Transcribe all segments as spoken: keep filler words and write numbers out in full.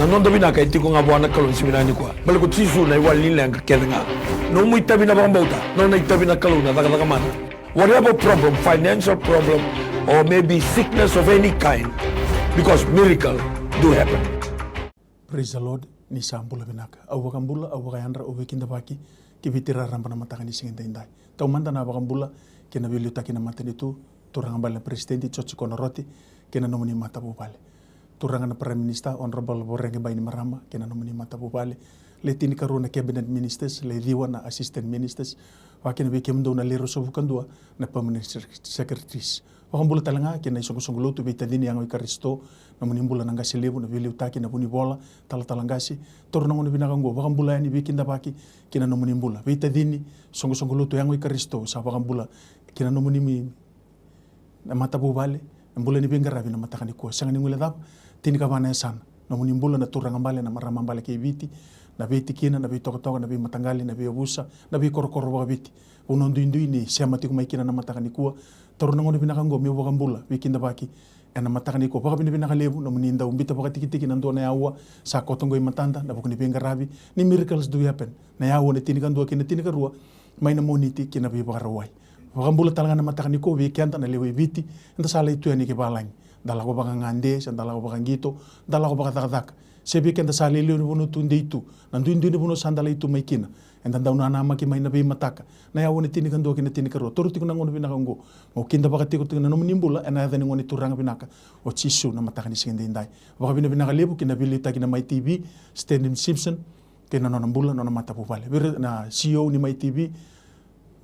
Na noda vinaka e tiko ga vua na Kalou ni siga vinaka nikua. Baleta ko Jisu na iwali ni leqa kece ga. Nomu itavi na vakabauta, nona itavi na Kalou na cakacaka mana. Whatever problem, financial problem, or maybe sickness of any kind, because miracle do happen. Praise the Lord. Ni sa bula vinaka. Au vakabula, au vakayadra, au veikidavaki ki Viti raraba na mataka ni siga edaidai. Taumada na vakabula kei na veiliutaki na matanitu, turaga bale na Peresitedi Joji Konaroti kei na nomuni matavuvale. Turaga na Prime Minister, Honourable Voreqe Bainimarama kei na nomuni matavuvale. Le tinikarua na Cabinet Ministers, le ciwa na Assistant Ministers, vaka kina vei kemudou na le ruasagavulu ka dua na Permanent Sec-, Secretaries. Vakabula tale ga kei na isoqosoqo lotu, veitacini, yago i Karisito, nomuni bula na qase levu, na veiliutaki, na vunivola, talatala qase. Taura na gauna vinaka oqo, vakabula yani, veikidavaki kei na nomuni bula. Veitacini, soqosoqo lotu, yago i Karisito, sa vakabula kei na nomuni mi-, na matavuvale, na bula ni veiqaravi na mataka nikua. Sega ni guilecava, tinikava na yasana. Nomuni bula na turaga bale, na marama bale kei Viti, na veitikina, na veitokatoka, na veimataqali, na veiyavusa, na veikorokoro vakaviti. Vanua duidui ni sema tiko mai kina na mataka nikua. Taura na gauna vinaka oqo meu vakabula, veikidavaki ena mataka nikua. Vakavinavinaka levu nomuni dau biuta vakatikitiki na dua na aua sa koto oqo i matada, na vuku ni veiqaravi ni Miracles Do Happen, na aua na tinikadua kei na tinikarua, mai na Moniti ki na Veivakarauwai. Vakabula tale ga na mataka nikua vei keda na lewe i Viti, eda sa lai tu yani ki valagi. Da lako vakagade, se da lako vakaqito, da lako vakacakacaka. Se vei keda sa lai lewe ni vanua tu, dei tu. Na duidui ni vanua sa da lai tu mai kina, eda dau nanamaki mai na veimataka. Na aua ni tinikadua kei na tinikarua. Taura tiko na gauna vinaka oqo meu kidavaka tiko, tiko na nomuni bula ena yaca ni Gone Turaga vinaka o Jisu na mataka ni siga edaidai. Vakavinavinaka levu ki na veiliutaki na Mai TV, Stanley Simpson, kei na nona bula, nona matavuvale. Vei ira na C E O ni Mai TV,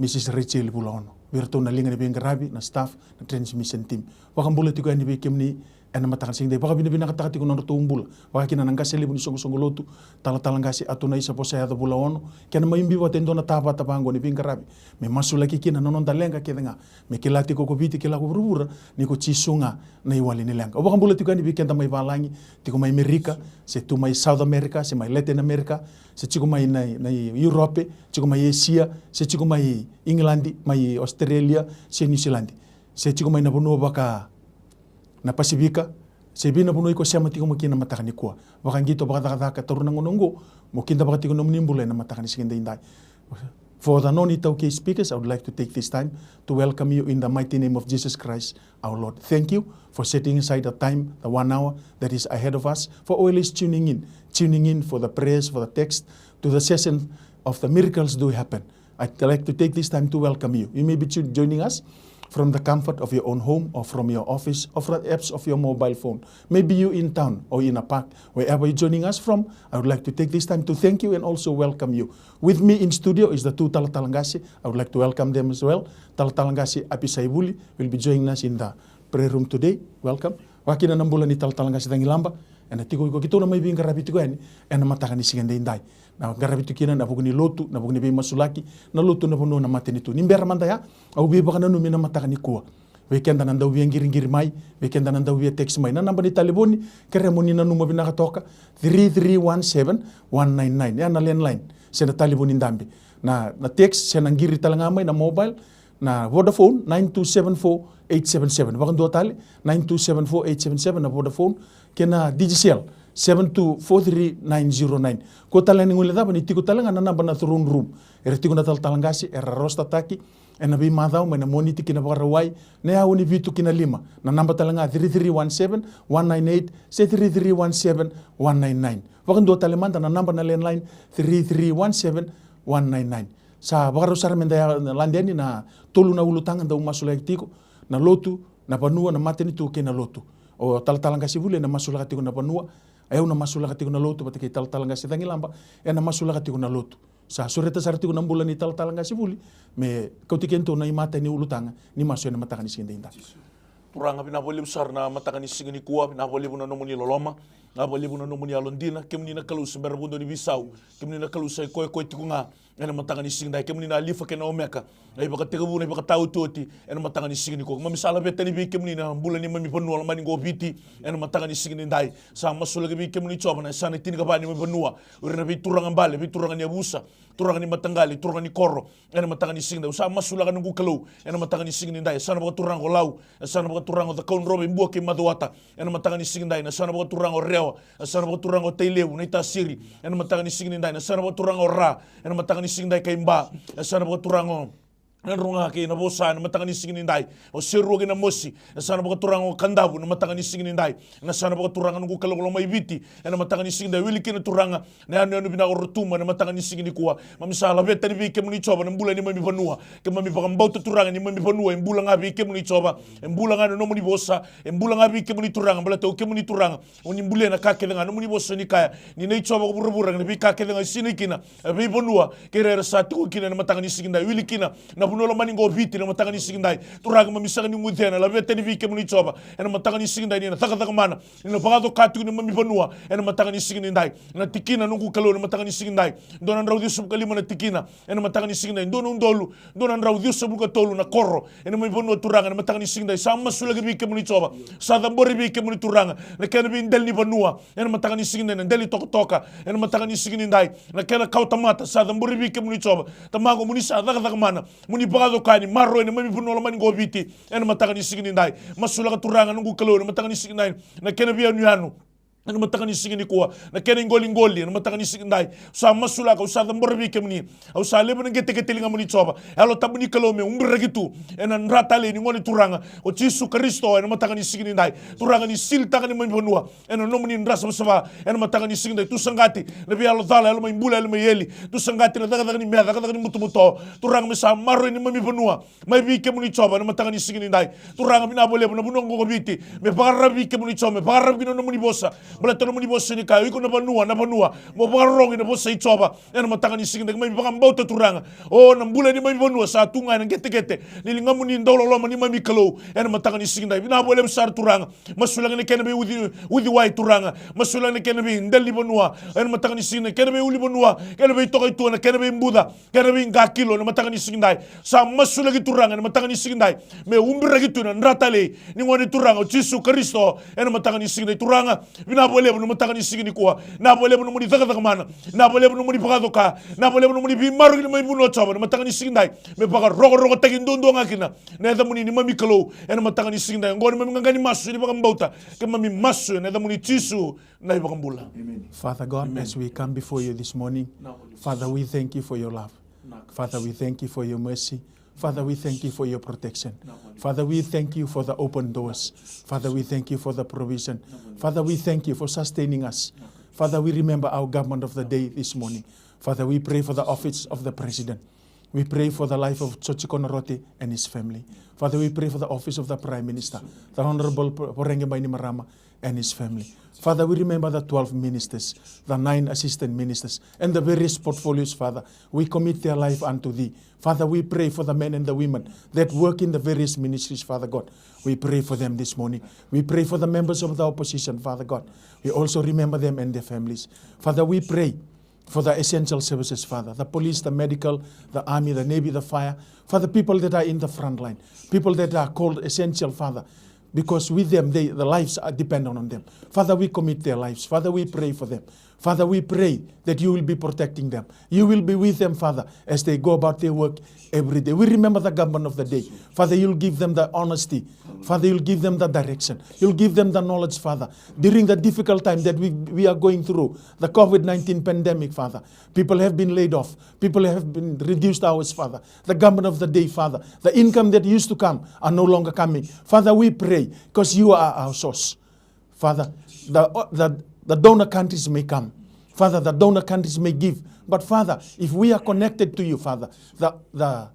Mrs Rachel Vulaono. Vei iratou na liga ni veiqaravi, na staff, na transmission team. Vakabula tiko yani vei kemuni ena mataka ni siga edaidai. Vakavinavinakataka tiko na nodratou bula. Vaka kina na qase levu ni soqosoqo lotu, talatala qase Atunaisa Vosayaco Vulaono, kei na mai biu vata e dua na tavata vaqo ni veiqaravi me masulaki kina na noda leqa kece ga. Me kila tiko ko Viti, kila ko vuravura ni ko Jisu ga na iwali ni leqa. Au vakabula tiko yani vei keda mai valagi, tiko mai Merika, se tu mai South America, se mai Latin America, se tiko mai na, na Europe, tiko mai Asia, se tiko mai England, mai Australia, se New Zealand, se tiko mai na vanua vaka na Pasifika, se vei na vanua iko sema tiko mai kina na mataka nikua. Vakaqito, vakacakacaka, taura na gauna oqo mo kidavaka tiko nomuni bula ena mataka ni siga edaidai. For the non-iTaukei speakers, I would like to take this time to welcome you in the mighty name of Jesus Christ, our Lord. Thank you for setting aside the time, the one hour that is ahead of us, for always tuning in, tuning in for the prayers, for the text, to the session of the Miracles Do Happen. I'd like to take this time to welcome you. You may be tu-, joining us from the comfort of your own home or from your office or from the apps of your mobile phone. Maybe you in town or in a park, wherever you're joining us from, I would like to take this time to thank you and also welcome you. With me in studio is the two talatala qase. I would like to welcome them as well. Talatala qase Api Saivuli will be joining us in the prayer room today. Welcome. Vaka kina na bula ni talatala qase Cagilaba, ena tiko iko, keitou na mai veiqaravi tiko yani ena mataka ni siga edaidai. Na qaravi tiko kina na vuku ni lotu, na vuku ni veimasulaki, na lotu, na vanua, na matanitu. Ni bera mada ya, au veivakananumi na mataka nikua. Vei keda na dau via qiriqiri mai, vei keda na dau via text mai. Na naba ni talevoni, kerea mo ni nanuma vinaka toka, three three one seven one nine nine. Ya na landline, se na talevoni dabe. Na, na text, se na qiri tale ga mai na mobile, na Vodafone, nine two seven four eight seven seven. Vakadua tale, nine two seven four eight seven seven na Vodafone, kei na Digicel, seven two four three nine zero nine. Kua tale ni guilecava ni tiko tale ga na naba na Throne Room. Era tiko na talatala qase, era roster-taki ena veimacawa mai na Moniti ki na Vakarauwai, na aua ni vitu ki na lima. Na naba tale ga, three three one seven one nine eight, se three three one seven one nine nine. Vakadua tale mada na naba na landline, three three one seven one nine nine. Sa vakarau sara meda ya, lade yani na tolu na ulutaga dau masulaki tiko, na lotu, na vanua, na matanitu kei na lotu. O talatala qase Vuli ena masulaka tiko na vanua, o yau na masulaka tiko na lotu, vata kei talatala qase Cagilaba ena masulaka tiko na lotu. Sa sureta sara tiko na bula ni talatala qase Vuli me kauti kedatou na imatai ni ulutaga ni masu ena mataka ni siga edaidai. Turaga, vinaka vakalevu sara na mataka ni siga nikua, vinaka vakalevu na nomuni loloma, vinaka vakalevu na nomuni yalodina. Kemuni na Kalou se bera vakadua ni veisau, kemuni na Kalou sa i koya koya tiko ga ena mataka ni siga edaidai, kemuni na Alifa kei na Omeka, na ivakatekivu, na ivakataotioti, ena mataka ni siga nikua. Keimami sa laveta yani vei kemuni na bula ni neimami vanua lomani qo o Viti ena mataka ni siga edaidai. Sa masulaki vei kemuni Jiova na yasana e tinikava ni neimami vanua, o ira na veituraga bale, veituraga ni yavusa, turaga ni mataqali, turaga ni koro, ena mataka ni siga edaidai. Au sa masulaka, noqu Kalou, ena mataka ni siga edaidai, yasana vakaturaga o Lau, yasana vakaturaga o Cakaudrove, Bua kei Macuata, ena mataka ni siga edaidai, na yasana vakaturaga o Rewa, Yasana vakaturaga o Tailevu, Naitasiri, ena mataka ni siga nidai. Yasana vakaturaga o Ra, ena mataka ni siga nidai, kei Ba. Yasana vakaturaga o Nadroga kei Navosa, ena mataka ni siga nidai. O Serua kei Namosi, yasana vakaturaga o Kadavu, ena mataka ni siga nidai. Yasana vakaturaga noqu Kalou o Lomaiviti, ena mataka ni siga nidai. Wili kina Turaga na yanuyanu vinaka o Rotuma, ena mataka ni siga nikua. Keimami sa laveta yani vei kemuni Jiova na bula ni neimami vanua. Keimami vakabauta Turaga ni neimami vanua e bula ga vei kemuni Jiova. E bula ga na nomuni vosa. E bula ga vei kemuni Turaga, baleta o kemuni Turaga, o ni bulia na ka kece ga. Nomuni vosa ni kaya ni nei Jiova ko vuravura kei na veika kece ga e sinai kina, e veivanua kei ira era sa tiko kina, ena mataka ni siga nidai. Wili kina na vanua lomani qo o Viti, ena mataka ni siga nidai. Turaga, keimami sega ni guce, na laveta yani vei kemuni Jiova, ena mataka ni siga nidai, ni na cakacaka mana, ni na vakacoka tiko na neimami vanua, ena mataka ni siga nidai. Na tikina, noqu Kalou, ena mataka ni siga nidai, dua na drau ciwasagavulu ka lima na tikina, ena mataka ni siga nidai, dua na udolu, dua na drau ciwasagavulu ka tolu na koro, ena neimami vanua Turaga, ena mataka ni siga nidai. Sa masulaki vei kemuni Jiova, sa cabori vei kemuni Turaga na kena veidela ni vanua, ena mataka ni siga nidai, na dela ni tokatoka, ena mataka ni siga nidai, na kena kawa tamata, sa cabori vei kemuni Jiova. Tamaqu, mo ni sa cakacaka mana, mo ni vakacoka, ni maroroi na neimami vanua lomani qo o Viti, ena mataka ni siga nidai. Masulaka Turaga, noqu Kalou, ena mataka ni siga nidai, na kena veiyanuyanu, ena mataka ni siga nikua, na kena iqoliqoli, ena mataka ni siga nidai. Au sa masulaka, au sa cabora vei kemuni. Au sa laiva na qeteqete e ligamuni Jiova. Yalo Tabu ni Kalou me ubiraki tu ena dra talei ni Gone Turaga o Jisu Karisito, ena mataka ni siga nidai. Turaga, ni silitaka na neimami vanua ena nomuni dra savasava, ena mataka ni siga nidai. Tusaqati na veiyalo cala, yalo mai bula, yalo mai eli. Tusaqati na cakacaka ni meca, cakacaka ni butobuto. Turaga, me sa maroroi na neimami vanua mai vei kemuni Jiova, ena mataka ni siga nidai. Turaga, vinaka vakalevu na vanua qo ko Viti, me vakararavi vei kemuni Jiova, me vakararavi kina na nomuni vosa. Baleta na nomuni vosa ni kaya, o iko na vanua, na vanua, mo vakarorogo ina vosa i Jiova, ena mataka ni siga nidai. Keimami vakabauta Turaga, o na bula ni neimami vanua sa tu ga ena qeteqete ni ligamuni dauloloma, neimami Kalou, ena mataka ni siga nidai. Vinaka vakalevu sara Turaga. Masulaki na kena veiuci, uciwai Turaga. Masulaki na kena veidela ni vanua ena mataka ni siga nidai, kena veiulunivanua, kena veitokaitua, na kena veibuca, kena veiqakilo, ena mataka ni siga nidai. Sa masulaki Turaga, ena mataka ni siga nidai, me ubiraki tu ena dra talei ni Gone Turaga o Jisu Karisito, ena mataka ni siga nidai. Turaga, vinaka vakalevu na mataka ni siga nikua. Vinaka vakalevu na nomuni cakacaka mana. Vinaka vakalevu na nomuni vakacoka. Vinaka vakalevu na nomuni veimaroroi ki na neimami vanua Jiova, ena mataka ni siga nidai, me vakarokorokotaki duadua ga kina na yacamuni, neimami Kalou, ena mataka ni siga nidai. Oqo na neimami qaqa ni masu ni vakabauta, keimami masu ena yacamuni Jisu na iVakabula. Father God, as we come before you this morning, Father, we thank you for your love. Father, we thank you for your mercy. Father, we thank you for your protection. Father, we thank you for the open doors. Father, we thank you for the provision. Father, we thank you for sustaining us. Father, we remember our government of the day this morning. Father, we pray for the office of the president. We pray for the life of George Konaroti and his family. Father, we pray for the office of the Prime Minister, the Honorable P-, Voreqe Bainimarama and his family. Father, we remember the twelve ministers, the nine assistant ministers, and the various portfolios, Father. We commit their life unto thee. Father, we pray for the men and the women that work in the various ministries, Father God. We pray for them this morning. We pray for the members of the opposition, Father God. We also remember them and their families. Father, we pray for the essential services, Father, the police, the medical, the army, the navy, the fire, for the people that are in the front line, people that are called essential, Father, because with them, they, the lives are dependent on them. Father, we commit their lives. Father, we pray for them. Father, we pray that you will be protecting them. You will be with them, Father, as they go about their work every day. We remember the government of the day. Father, you'll give them the honesty. Father, you'll give them the direction. You'll give them the knowledge, Father. During the difficult time that we, we are going through, the COVID nineteen pandemic, Father, people have been laid off. People have been reduced hours, Father. The government of the day, Father. The income that used to come are no longer coming. Father, we pray because you are our source. Father, the, the, the donor countries may come. Father, the donor countries may give. But Father, if we are connected to you, Father, the, the,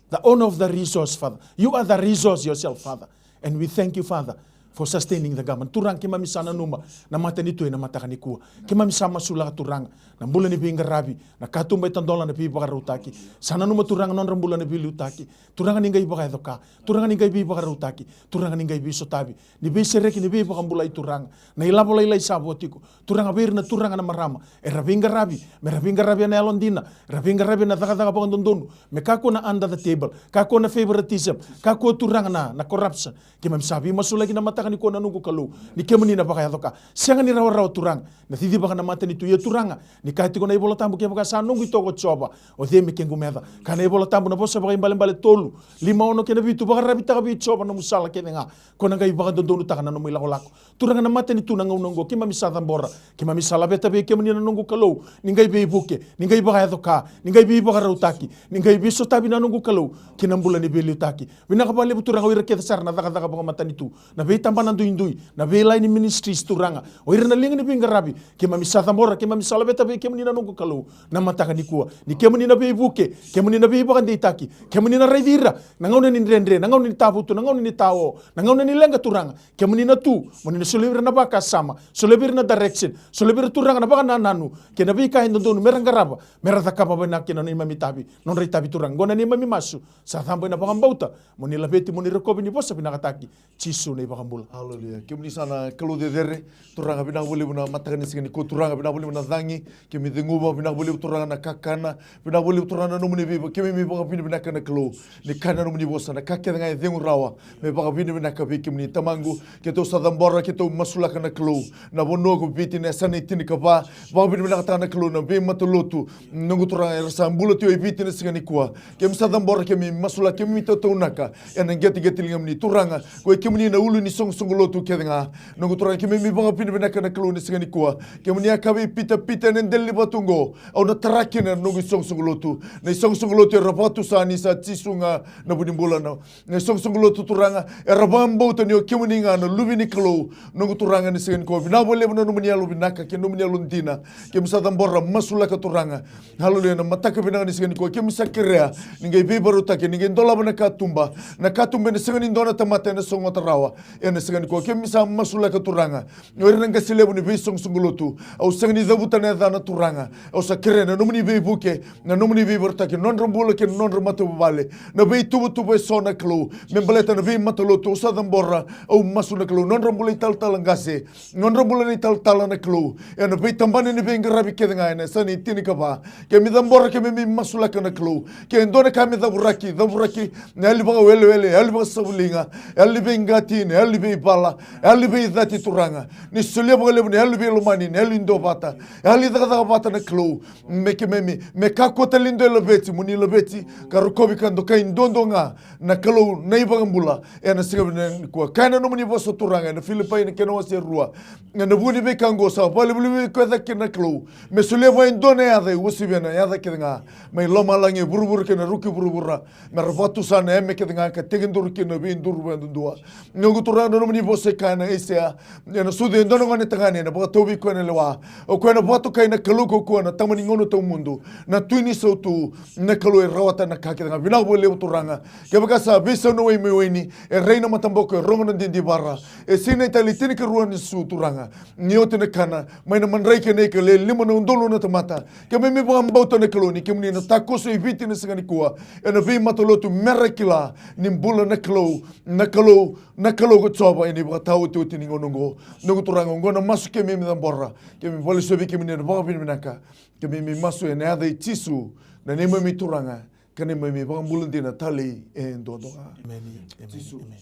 the owner of the resource, Father, you are the resource yourself, Father. And we thank you, Father, for sustaining the government. Turaga, keimami sa nanuma na matanitu ena mataka nikua. Keimami sa masulaka, Turaga, na bula ni veiqaravi, na katuba e tadola, na veivakarautaki. Sa nanuma, Turaga, na nodra bula na veiliutaki. Turaga, ni qai vakayaco ka. Turaga, ni qai veivakarautaki. Turaga, ni qai veisotavi. Ni veisereki, ni veivakabulai, Turaga. Na ilavo lailai sa vo tiko, Turaga, vei ira na turaga, na marama era veiqaravi, mera veiqaravi ena yalodina, era veiqaravi ena cakacaka vakadodonu, me kakua na under the table, kakua na favoritism, kakua, Turaga, na, na corruption. Keimami sa veimasulaki na mata mataka nikua na noqu Kalou, ni kemuni na vakayaco ka. Sega ni rawarawa Turaga na cicivaka na matanitu, ia Turaga, ni kaya tiko na iVola Tabu, kevaka sa noqu itoko o Jiova, o cei me kequ meca? Kaya na iVola Tabu na Vosa Vakaibalebale tolu, lima, ono kei na vitu, vakararavitaka vei Jiova nomu sala kece ga, ko na qai vakadodonutaka na nomu ilakolako. Turaga na matanitu na gauna oqo, keimami sa cabora, keimami sa laveta vei kemuni na noqu Kalou, ni qai veivuke, ni qai vakayaco ka, ni qai veivakarautaki, ni qai veisotavi na noqu Kalou ki na bula ni veiliutaki. Vinaka vakalevu Turaga o ira kece sara na cakacaka vakamatanitu, na veitabana duidui, na veilaini ministries Turaga, o ira na liga ni veiqaravi, keimami sa cabora, keimami sa laveta vei kemuni na noqu Kalou na mataka nikua, ni kemuni na veivuke, kemuni na veivakadeitaki, kemuni na raici ira na gauna ni dredre, na gauna ni tavutu, na gauna ni tao, na gauna ni leqa Turaga. Kemuni na tu, mo ni na solia vei ira na vakasama, solia vei ira na direction, solia vei ira Turaga na vakanananu kei na veika e dodonu me ra qarava, me ra cakava vinaka kina na neimami itavi, nodra itavi Turaga. Oqo na neimami masu, sa cabo ena vakabauta, mo ni laveti, mo ni rokovi, ni vosa vinakataki Jisu na iVakabula. Aleluya. Kemuni sa na Kalou cecere, Turaga, vinaka vakalevu na mataka ni siga nikua Turaga, vinaka vakalevu na cagi keimami ceguva, vinaka vakalevu Turaga na kakana, vinaka vakalevu Turaga na nomuni veiva, keimami vakavinavinaka na Kalou ni kaya na nomuni vosa, na ka kece ga e cegu rawa me vakavinavinaka vei kemuni. Tamaqu, keitou sa cabora, keitou masulaka na Kalou, na vanua ko Viti, na yasana e tinikava, vakavinavinakataka na Kalou na veimatalotu, noqu Turaga, era sa bula tiko e Viti na siga nikua. Keimami sa cabora, keimami masulaka, keimami tautaunaka ena qeteqete ligamuni Turaga, ko i kemuni na ulu ni soqosoqo lotu kece ga. Noqu Turaga, keimami vakavinavinaka na Kalou na siga nikua. Kemuni a kaya vei Pita, Pita, ena dela ni vatu oqo au na tara kina na noqu isoqosoqo lotu. Na isoqosoqo lotu era vakatusa ni sa Jisu ga na vu ni bula, na, na isoqosoqo lotu Turaga era vakabauta ni o kemuni ga na Luve ni Kalou. Noqu Turaga, ni siga nikua, vinaka vakalevu na nomuni yalovinaka kei na nomuni yalodina. Keimami sa cabora, masulaka Turaga. Aleluya, na mataka vinaka ni siga nikua, keimami sa kerea ni qai veivakarautaki, ni qai dolava na katuba. Na katuba ena sega ni dua na tamata ena sogota rawa ena siga nikua. Keimami sa masulaka Turaga, o ira na qase levu ni veisoqosoqo lotu, au sega ni cavuta na yacana Turaga. Au sa kerea na nomuni veivuke, na nomuni veivakarautaki, nodra bula kei na nodra matavuvale, na veituvatuva eso na Kalou, me baleta na veimatalotu. Au sa cabora, au masu na Kalou, nodra bula italatala qase, nodra bula na italatala na Kalou, ena veitabana ni veiqaravi kece ga ena yasana e tinikava. Keimami cabora, keimami masulaka na Kalou, ke dua na ka me cavuraki, cavuraki na yalo ni vakawelewele, yalo ni vakasavuliga, yalo ni veiqati, na yalo ni veivala, yalo ni veicati Turaga. Ni solia vakalevu na yalo ni veilomani, na yalo ni duavata, yalo ni cakacaka vata na Kalou. Me keimami, me kakua tale ni dua e laveti, mo ni laveti ka rokovi ka dokai duadua ga na Kalou na iVakabula ena siga vinaka nikua. Kaya na nomuni vosa Turaga ena Filipai na kena wase e rua, ena vuku ni veika oqo sa vakalevulevu vei koya cake kina na Kalou, me solia vua e dua na yaca e uasivi ena yaca kece ga, mai lomalagi, e vuravura kei na ruku i vuravura, me ra vakatusa na yame kece ga ka tekiduru kina na veiduru vakayadudua. Noqu Turaga, na nomuni vosa e kaya ena Aisea, ena sucu e dua na gone tagane, ena vakatau vei koya na lewa. O koya ena vakatokai na Kalou Kaukauwa, na Tama ni gauna tawamudu, na Tui ni sautu, na Kalou e rawata na ka kece ga. Vinaka vakalevu Turaga. Kevaka sa veisau na wai mai waini, e rai na mataboko, e rogo na didivara, e sinai tale e tinikarua ni su Turaga, ni oti na kana, mai na madrai kei na ika, e lima na udolu na tamata. Keimami vakabauta na Kalou ni kemuni na takoso i Viti na siga nikua ena veimatalotu, me ra kila ni bula na Kalou, na Kalou, na Kalou ko Jiova ena ivakataotioti ni gauna oqo. Noqu Turaga, oqo na masu keimami cabora, keimami vakalesuya vei kemuni na vakavinavinaka. Keimami masu ena yaca i Jisu, na neimami Turaga ka neimami iVakabula dina talei e duadua ga. Emeni. Emeni. Jisu. Emeni.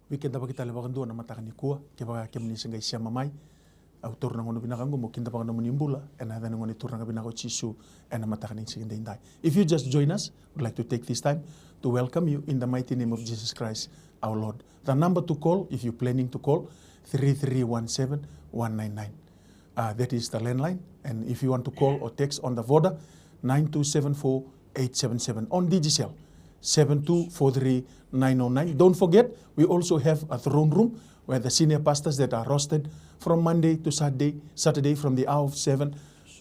Veikidavaki tale vakadua na mataka nikua, kevaka kemuni se qai sema mai, au taura na gauna vinaka oqo meu kidavaka nomuni bula ena yaca ni Gone Turaga vinaka o Jisu ena mataka ni siga edaidai. If you just join us, we'd like to take this time to welcome you in the mighty name of Jesus Christ, our Lord. The number to call, if you're planning to call, three three one seven one nine nine. Uh, that is the landline. And if you want to call or text on the Voda, nine two seven four eight seven seven. On Digicel, seven two four three nine oh nine. Don't forget, we also have a throne room where the senior pastors that are rostered from Monday to Saturday, Saturday from the hour of seven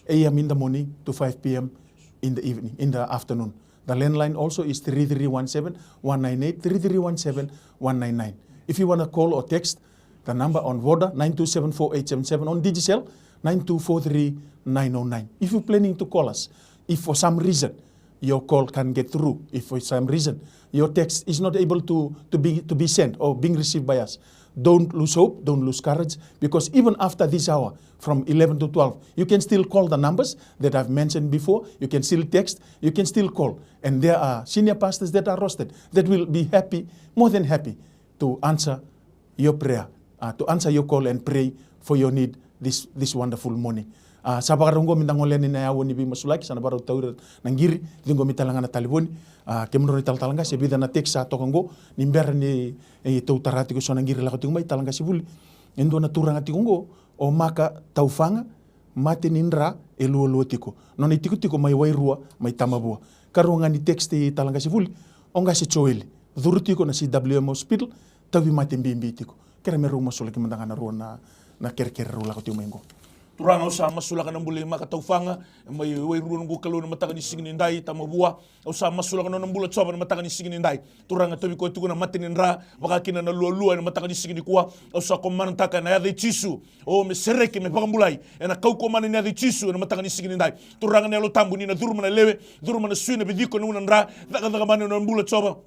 a m in the morning to five p m in the evening, in the afternoon. The landline also is three three one seven one nine eight, three three one seven one nine nine. If you wanna call or text, the number on Voda, nine two seven four eight seven seven, on Digicel, nine two four three nine oh nine. If you're planning to call us, if for some reason your call can't get through, if for some reason your text is not able to, to be, to be sent or being received by us, don't lose hope, don't lose courage, because even after this hour, from eleven to twelve, you can still call the numbers that I've mentioned before. You can still text, you can still call. And there are senior pastors that are rostered that will be happy, more than happy, to answer your prayer uh, to answer your call and pray for your need this, this wonderful morning. Uh, sa vakarau oqo me da gole yani na aua ni veimasulaki, sa na vakarau tau ira na qiri, ciqomi tale ga na talevoni. Uh, kemudrau na italatala qase, e vica na text sa toka oqo, ni bera ni, e, tou tara tiko eso na qiri lako tiko mai, tala qase vuli. E dua na turaga tiko oqo, o Maka Taufaga, Matenidra, e lualua tiko. Nona itikotiko mai Wairua, mai Tamavua. Karua ga ni text, italatala qase vuli, o qase Joeli, curu tiko na C W M hospital, tauvimate bibi tiko. Kere me rau masulaki mada ga na rua na, na kerekere rau lako tiko mai oqo. Turaga, au sa masulaka na bula i Maka Taufaga, mai Wairua, noqu Kalou, na mataka ni siga ni dai, Tamavua. Au sa masulaka nona bula, Jiova, na mataka ni siga ni dai. Turaga, tauvi koya tiko na Matenidra, vaka kina na lualua, ena mataka ni siga nikua. Au sa commandtaka ena yaca i Jisu, o, me sereki, me vakabulai ena kaukauwa mana ni yaca i Jisu ena mataka ni siga ni dai. Turaga, na Yalo Tabu ni na curuma na lewe, curuma na sui, na viciko, na ua, na dra, cakacaka mana ena nona bula, Jiova,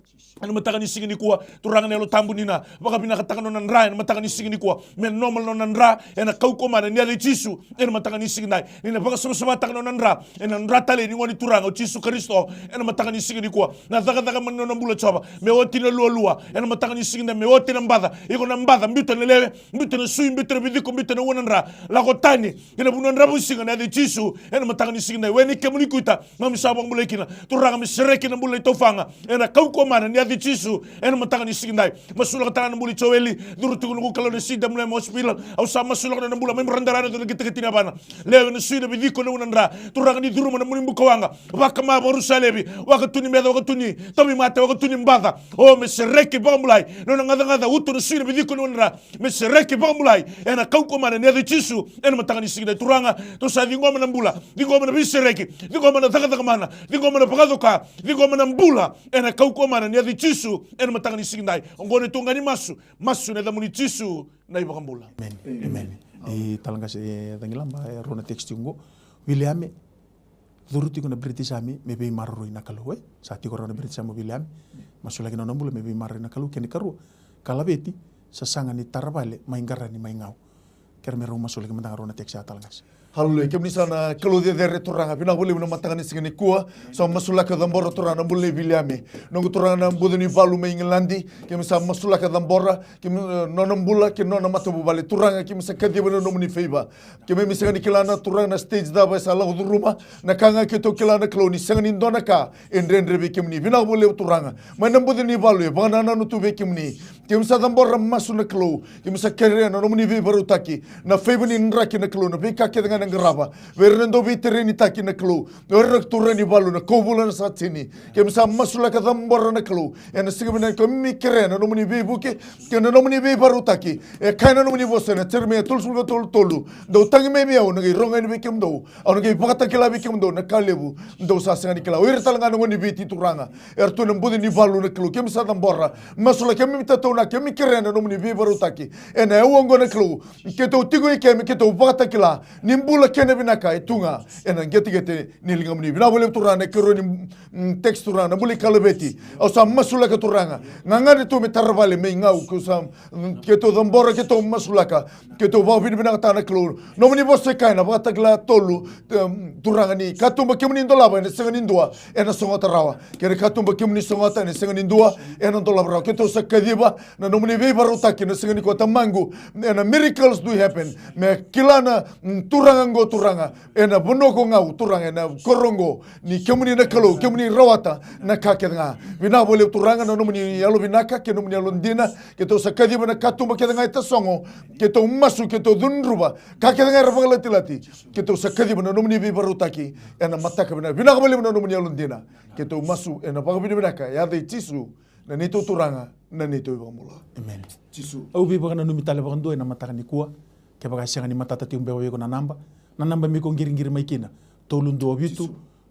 ena mataka ni siga nikua. Turaga, na Yalo Tabu ni na vakavinakataka nona dra ena mataka ni siga nikua. Me normal nona dra ena kaukauwa mana ni yaca i Jisu ena mataka ni siga ni dai. Ni na vakasavasavataka nona dra ena dra talei ni Gone Turaga o Jisu Karisito ena mataka ni siga nikua. Na cakacaka mana ni nona bula, Jiova, me oti na lualua ena mataka ni siga ni dai, me oti na baca. Iko na baca, biuta na lewe, biuta na sui, biuta na viciko, biuta na ua, na dra. Lako tani ena vanua dravuisiga ena yaca i Jisu ena mataka ni siga ni dai. We ni kemuni kuita, keimami sa vakabulai kina. Turaga, me sereki na bula i Taufaga ena kaukauwa mana ni yaca i Jisu ena mataka ni siga ni dai. Masulaka tale ga na bula i Joeli, curu tiko, noqu Kalou, na C W M hospital. Au sa masulaka nona bula, mai Brodara, na cuna kitakitini yavana. Lewe, na sui, na viciko, na ua, na dra. Turaga, ni curuma na nomuni bukawaqa. Vakama, vakarusa laivi, vakatuni meca, vakatuni tauvimate, vakatuni baca. O, me sereki, vakabulai nona gacagaca, uto, na sui, na viciko, na ua, na dra. Me sereki, vakabulai ena kaukauwa mana ni yaca i Jisu ena mataka ni siga ni dai. Turaga, tou sa ciqoma na bula, ciqoma na veisereki, ciqoma na cakacaka mana, ciqoma na vakacoka, ciqoma na bula ena kaukauwa mana ni yaca i Jisu ena mataka ni siga ni dai. Oqo na noda masu, masu ena yacamuni Jisu na iVakabula. Amen. Amen. Amen. Italatala qase, e, Cagilaba, e rua na text oqo. Viliame, curu tiko na British Army me veimaroroi na Kalou, e? Sa tiko rawa na British Army o Viliame. Masulaki nona bula me veimaroroi na Kalou, kena ikarua. Kalaveti, sasaga ni tara vale mai Qarani mai Gau. Kere me rau masulaki mada ga rua na text, italatala qase. Haleluya. Kemuni sa na Kalou cecere, Turaga. Vinaka vakalevu na mataka ni siga nikua. Sa masulaka, cabora, Turaga, na bula i Viliame, noqu Turaga, na buca ni valu mai Igiladi. Kemuni sa masulaka, cabora, kemuni, e, nona bula kei nona matavuvale. Turaga, keimami sa kaciva na nomuni favor. Keimami sega ni kila na Turaga na stage cava e sa lako curuma. Na ka ga keitou kila na Kalou ni sega ni dua na ka e dredre vei kemuni. Vinaka vakalevu Turaga. Mai na buca ni valu e vakanananu tu vei kemuni. Keimami sa cabora masu na Kalou. Keimami sa kerea na nomuni veivakarautaki. Na favor ni draki na Kalou. Na veika kece ga ena qarava. Vei ira na dau veitarenitaki na Kalou. O ira na turaga ni valu, na kauvula, na satini. Keimami sa masulaka, cabora na Kalou. Ena siga vinaka keimami kerea na nomuni veivuke kei na nomuni veivakarautaki. E kaya na nomuni vosa ena Jeremaia tolusagavulu ka tolu, tolu. Dou tagi mai vei au, au na qai rogo yani vei kemudou. Au na qai vakatakila vei kemudou na ka levu dou sa sega ni kila. O ira tale ga na gone ni Viti, Turaga, era tu ena buca ni valu na Kalou. Keimami sa cabora, masulaka, keimami tataunaka, keimami kerea na nomuni veivakarautaki. Ena aua oqo na Kalou, keitou tiko i ke me keitou vakatakila ni bula kei na vinaka e tu ga ena qeteqete ni ligamuni. Vinaka vakalevu Turaga na ikarua ni, mm, text, Turaga, na bula i Kalaveti. Au sa masulaka, Turaga, gagadre tu me tara vale mai Gau. Keitou sa, mm, keitou cabora, keitou masulaka, keitou vakavinavinakataka na Kalou. Nomuni vosa e kaya ena Vakatakila tolu, em, Turaga, ni katuba kemuni dolava ena sega ni dua ena sogota rawa. Kei na katuba kemuni sogota ena sega ni dua ena dolava rawa. Keitou sa kaciva na nomuni veivakarautaki ena siga nikua, Tamaqu. Ena miracles do happen. Me kila na, mm, turaga oqo, Turaga, ena vanua ko Gau, Turaga, ena koro oqo, ni kemuni na Kalou, kemuni rawata na ka kece ga. Vinaka vakalevu Turaga na nomuni yalovinaka kei na nomuni yalodina. Keitou sa kaciva na katuba kece ga e tasogo. Keitou masu, keitou cudruva ka kece ga era vakalatilati. Keitou sa kaciva na nomuni veivakarautaki ena mataka vinaka. Vinaka vakalevu na nomuni yalodina. Keitou masu ena vakavinavinaka e yaca i Jisu, na neitou Turaga, na neitou iVakabula. Amen. Jisu. Au veivakananumi tale vakadua ena mataka nikua. Kevaka e sega ni matata tiko beka vei iko na naba, na naba me iko qiriqiri mai kina, tolu dua vitu,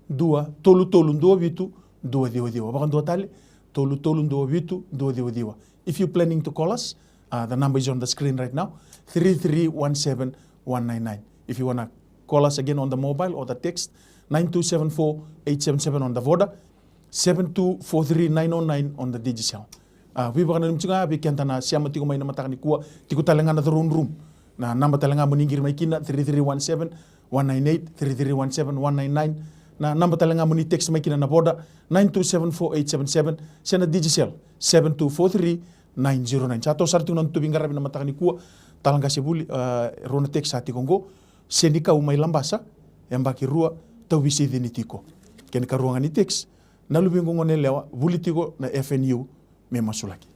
dua, tolu tolu dua vitu, dua ciwa ciwa. Vakadua tale, tolu tolu dua vitu, dua ciwa ciwa. If you planning to call us, uh, the number is on the screen right now, three three one seven one nine nine. If you wanna call us again on the mobile or the text, nine two seven four eight seven seven on the Voda, seven two four three nine oh nine on the Digicel. A, veivakananumi tiko ga vei keda na sema tiko mai na mataka nikua, tiko tale ga na The Throne Room. Na naba tale ga mo ni qiri mai kina, three three one seven one nine eight, three three one seven one nine nine. Na naba tale ga mo ni text mai kina na Voda, nine two seven four eight seven seven, se na Digicel, seven two four three nine zero nine. Sa toso sara tiko na noda veiqaravi na mataka nikua. Tala qase vuli, ah, rua na text sa tiko qo. Senikau mai Labasa, yabaki rua, tauvi se cini tiko. Kena ikarua ga ni text, na luvequ goneyalewa, vuli tiko na F N U, me masulaki.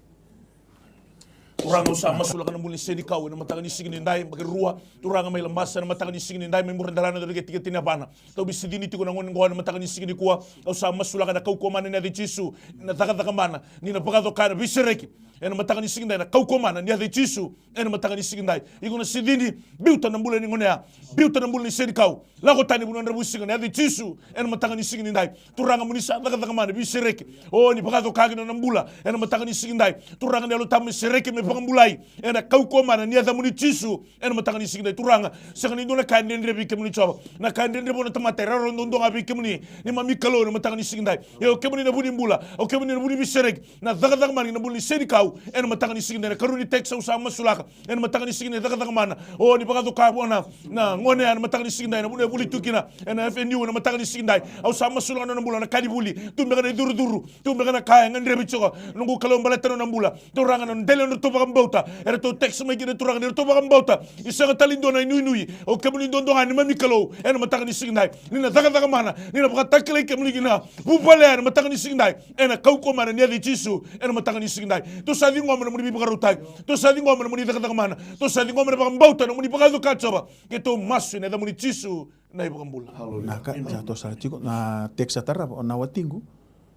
Turaga, au sa masulaka na bula ni senikau ena mataka ni siga nidai, yabaki rua. Turaga, mai Labasa ena mataka ni siga nidai, mai Buradalana, Doloketiketi, Navana. Tauvi se cini tiko na gone qo ena mataka ni siga nikua. Au sa masulaka na kaukaua mana ni yaca i Jisu, na cakacaka mana, ni na vakacoka na veisereki ena mataka ni siga nidai, na kaukaua mana ni yaca i Jisu. Ena mataka ni siga nidai, iko na se cini, biuta na bula ni gone ya, biuta na bula ni senikau. Lako tani vanua dravuisiga ena yaca i Jisu. Ena mataka ni siga nidai, Turaga, mo ni sa cakacaka mana, veisereki. O, ni vakacoka kina na nona bula ena mataka ni siga nidai. Turaga, na Yalo Tabu me sereki, me vakabulai ena kaukaua mana ni yacamuni Jisu. Ena mataka ni siga nidai, Turaga, sega ni dua na ka e dredre vei kemuni, Jiova. Na ka e dredre vua na tamata e rawarawa duadua ga vei kemuni, neimami Kalou, ena mataka ni siga nidai. E o kemuni na vu ni bula, o kemuni na vu ni veisereki. Na cakacaka mana kina na bula ni senikau ena mataka ni siga nidai. Na ikarua ni text au sa masulaka ena mataka ni siga nidai, cakacaka mana. O, ni vakacoka vua na, na gone ya ena mataka ni siga nidai, na vanua e vuli tu kina ena F N U ena mataka ni siga nidai. Au sa masulaka na nona bula, na ka ni vuli, tu beka na icurucuru, tu beka na ka e gadrevi, Jiova. Noqu Kalou, baleta na nona bula, Turaga, na dela ni nodratou vakabauta, eratou text mai kina, Turaga, ni ratou vakabauta ni sega tale e dua na inuinui, o kemuni duadua ga, neimami Kalou, ena mataka ni siga nidai. Ni na cakacaka mana, ni na vakatakilai kemuni kina vuvale ena mataka ni siga nidai. Ena kaukaua mana ni yaca i Jisu, ena mataka ni siga nidai. Tou sa ciqoma na nomuni veivakarautaki, tou sa ciqoma na nomuni cakacaka mana, tou sa ciqoma na vakabauta, na nomuni vakacoka, Jiova. Keitou masu ena yacamuni Jisu, na iVakabula. Na ka, sa toso sara tiko na text sa tarava, o na watiqu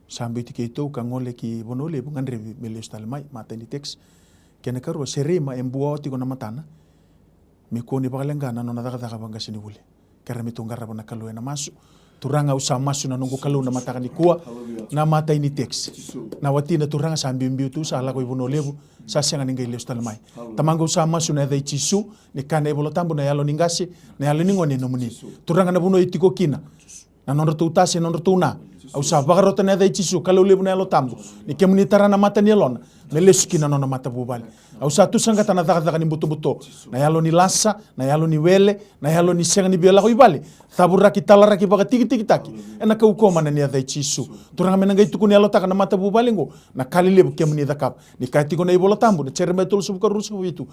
sa biuti keitou ka gole ki Vanua Levu, gadrevi me lesu tale mai, matai ni text. Kena ikarua, Sereima, e bua oti tiko na matana, me kua ni vakaleqa na nona cakacaka vaqasenivuli. Kerea me tou qarava na Kalou ena masu. Turaga, au sa masu na noqu Kalou na mataka nikua, na matai ni text. Na watina, Turaga, sa biubiu tu, sa lako i Vanua Levu, sa sega ni qai lesu tale mai. Tamaqu, au sa masu ena yaca i Jisu, ni kaya na iVola Tabu, na yalo ni qase, na yalo ni gone e nomuni. Turaga, na vanua e tiko kina, na nodratou tase, na nodratou na, au sa vakarota ena yaca i Jisu, Kalou levu, na Yalo Tabu, ni kemuni tara na mata ni yalona me lesu ki na nona matavuvale. Au sa tusaqata na cakacaka ni butobuto, na yalo ni lasa, na yalo ni wele, na yalo ni sega ni via lako i vale. Cavuraki, talaraki, vakatikitikitaki ena kaukaua mana ni yaca i Jisu. Turaga, me na qai tukuni yalotaka na matavuvale oqo na ka lelevu kemuni cakava. Ni kaya tiko na iVola Tabu, na Jeremaia tolusagavulu ka rua, ruasagavulu ka vitu,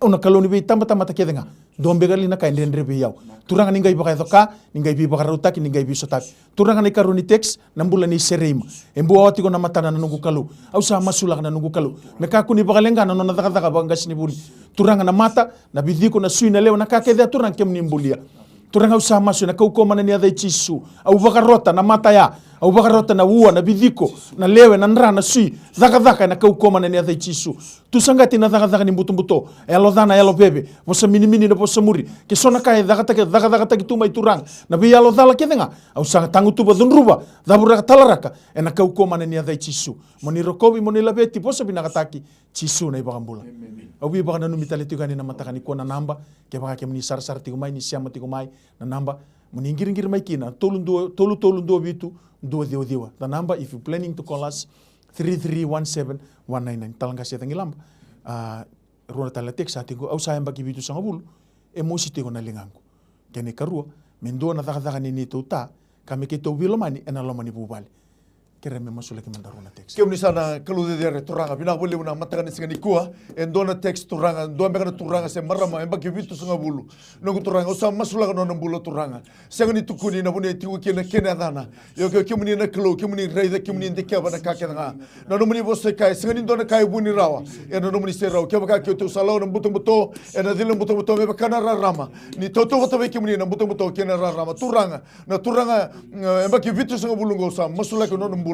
au na Kalou ni veitabatamata kece ga. Dua beka li na ka e dredre vei au? Turaga, ni qai vakayaco ka, ni qai veivakarautaki, ni qai veisotavi. Turaga, na ikarua ni text, na bula nei Sereima. E bua oti tiko na matana, na noqu Kalou. Au sa masulaka, na noqu Kalou, me kakua ni vakaleqa na nona cakacaka vaqasenivuli. Turaga, na mata, na viciko, na sui, na lewe, na ka kece ya, Turaga, kemuni bulia. Turaga, au sa masu ena kaukaua mana ni yaca i Jisu. Au vakarota na mata ya. Au vakarota na ua, na viciko, na lewe, na dra, na sui. Cakacaka ena kaukaua mana ni yaca i Jisu. Tusaqati na cakacaka ni butobuto, yalo ca, na yalo veve, vosa minimini, na vosa muri, ke so na ka e cakataki, cakacakataki tu mai, Turaga, na veiyalo cala kece ga. Au sa tagutuva, cudruva, cavuraka, talaraka ena kaukaua mana ni yaca i Jisu. Mo ni rokovi, mo ni laveti, vosa vinakataki, Jisu na iVakabula. Au veivakananumi tale tiko yani na mataka nikua na naba, kevaka kemuni sarasara tiko mai, ni sema tiko mai, na naba mo ni qiriqiri mai kina, tolu dua, tolu tolu dua vitu dua ciwa ciwa. The number, if you planning to call us, three three one seven one nine nine. Tala qase Cagilaba, a, rua tale na text sa tiko, au sa yabaki vitusagavulu, e mosi tiko na ligaqu. Kena ikarua, me dua na cakacaka ni neitou ta, ka me keitou veilomani ena loma ni vuvale. Kerea me masulaki mada rua na text. Kemuni sa na Kalou cecere, Turaga, vinaka vakalevu na mataka ni siga nikua. E dua na text, Turaga, dua beka na turaga se marama, yabaki vitusagavulu. Noqu Turaga, au sa masulaka na nona bula, Turaga. Sega ni tukuni na vanua e tiko kina kei na yacana. Io, ke o kemuni na Kalou, kemuni raica, kemuni dikeva na ka kece ga. Na nomuni vosa e kaya, sega ni dua na ka e vuni rawa ena nomuni serau. Kevaka keitou sa lako ena butobuto, ena cila butobuto me vaka na rarama, ni tautauvata vei kemuni na butobuto kei na rarama. Turaga, na turaga, e, yabaki vitusagavulu qo, au sa masulaki na nona bula.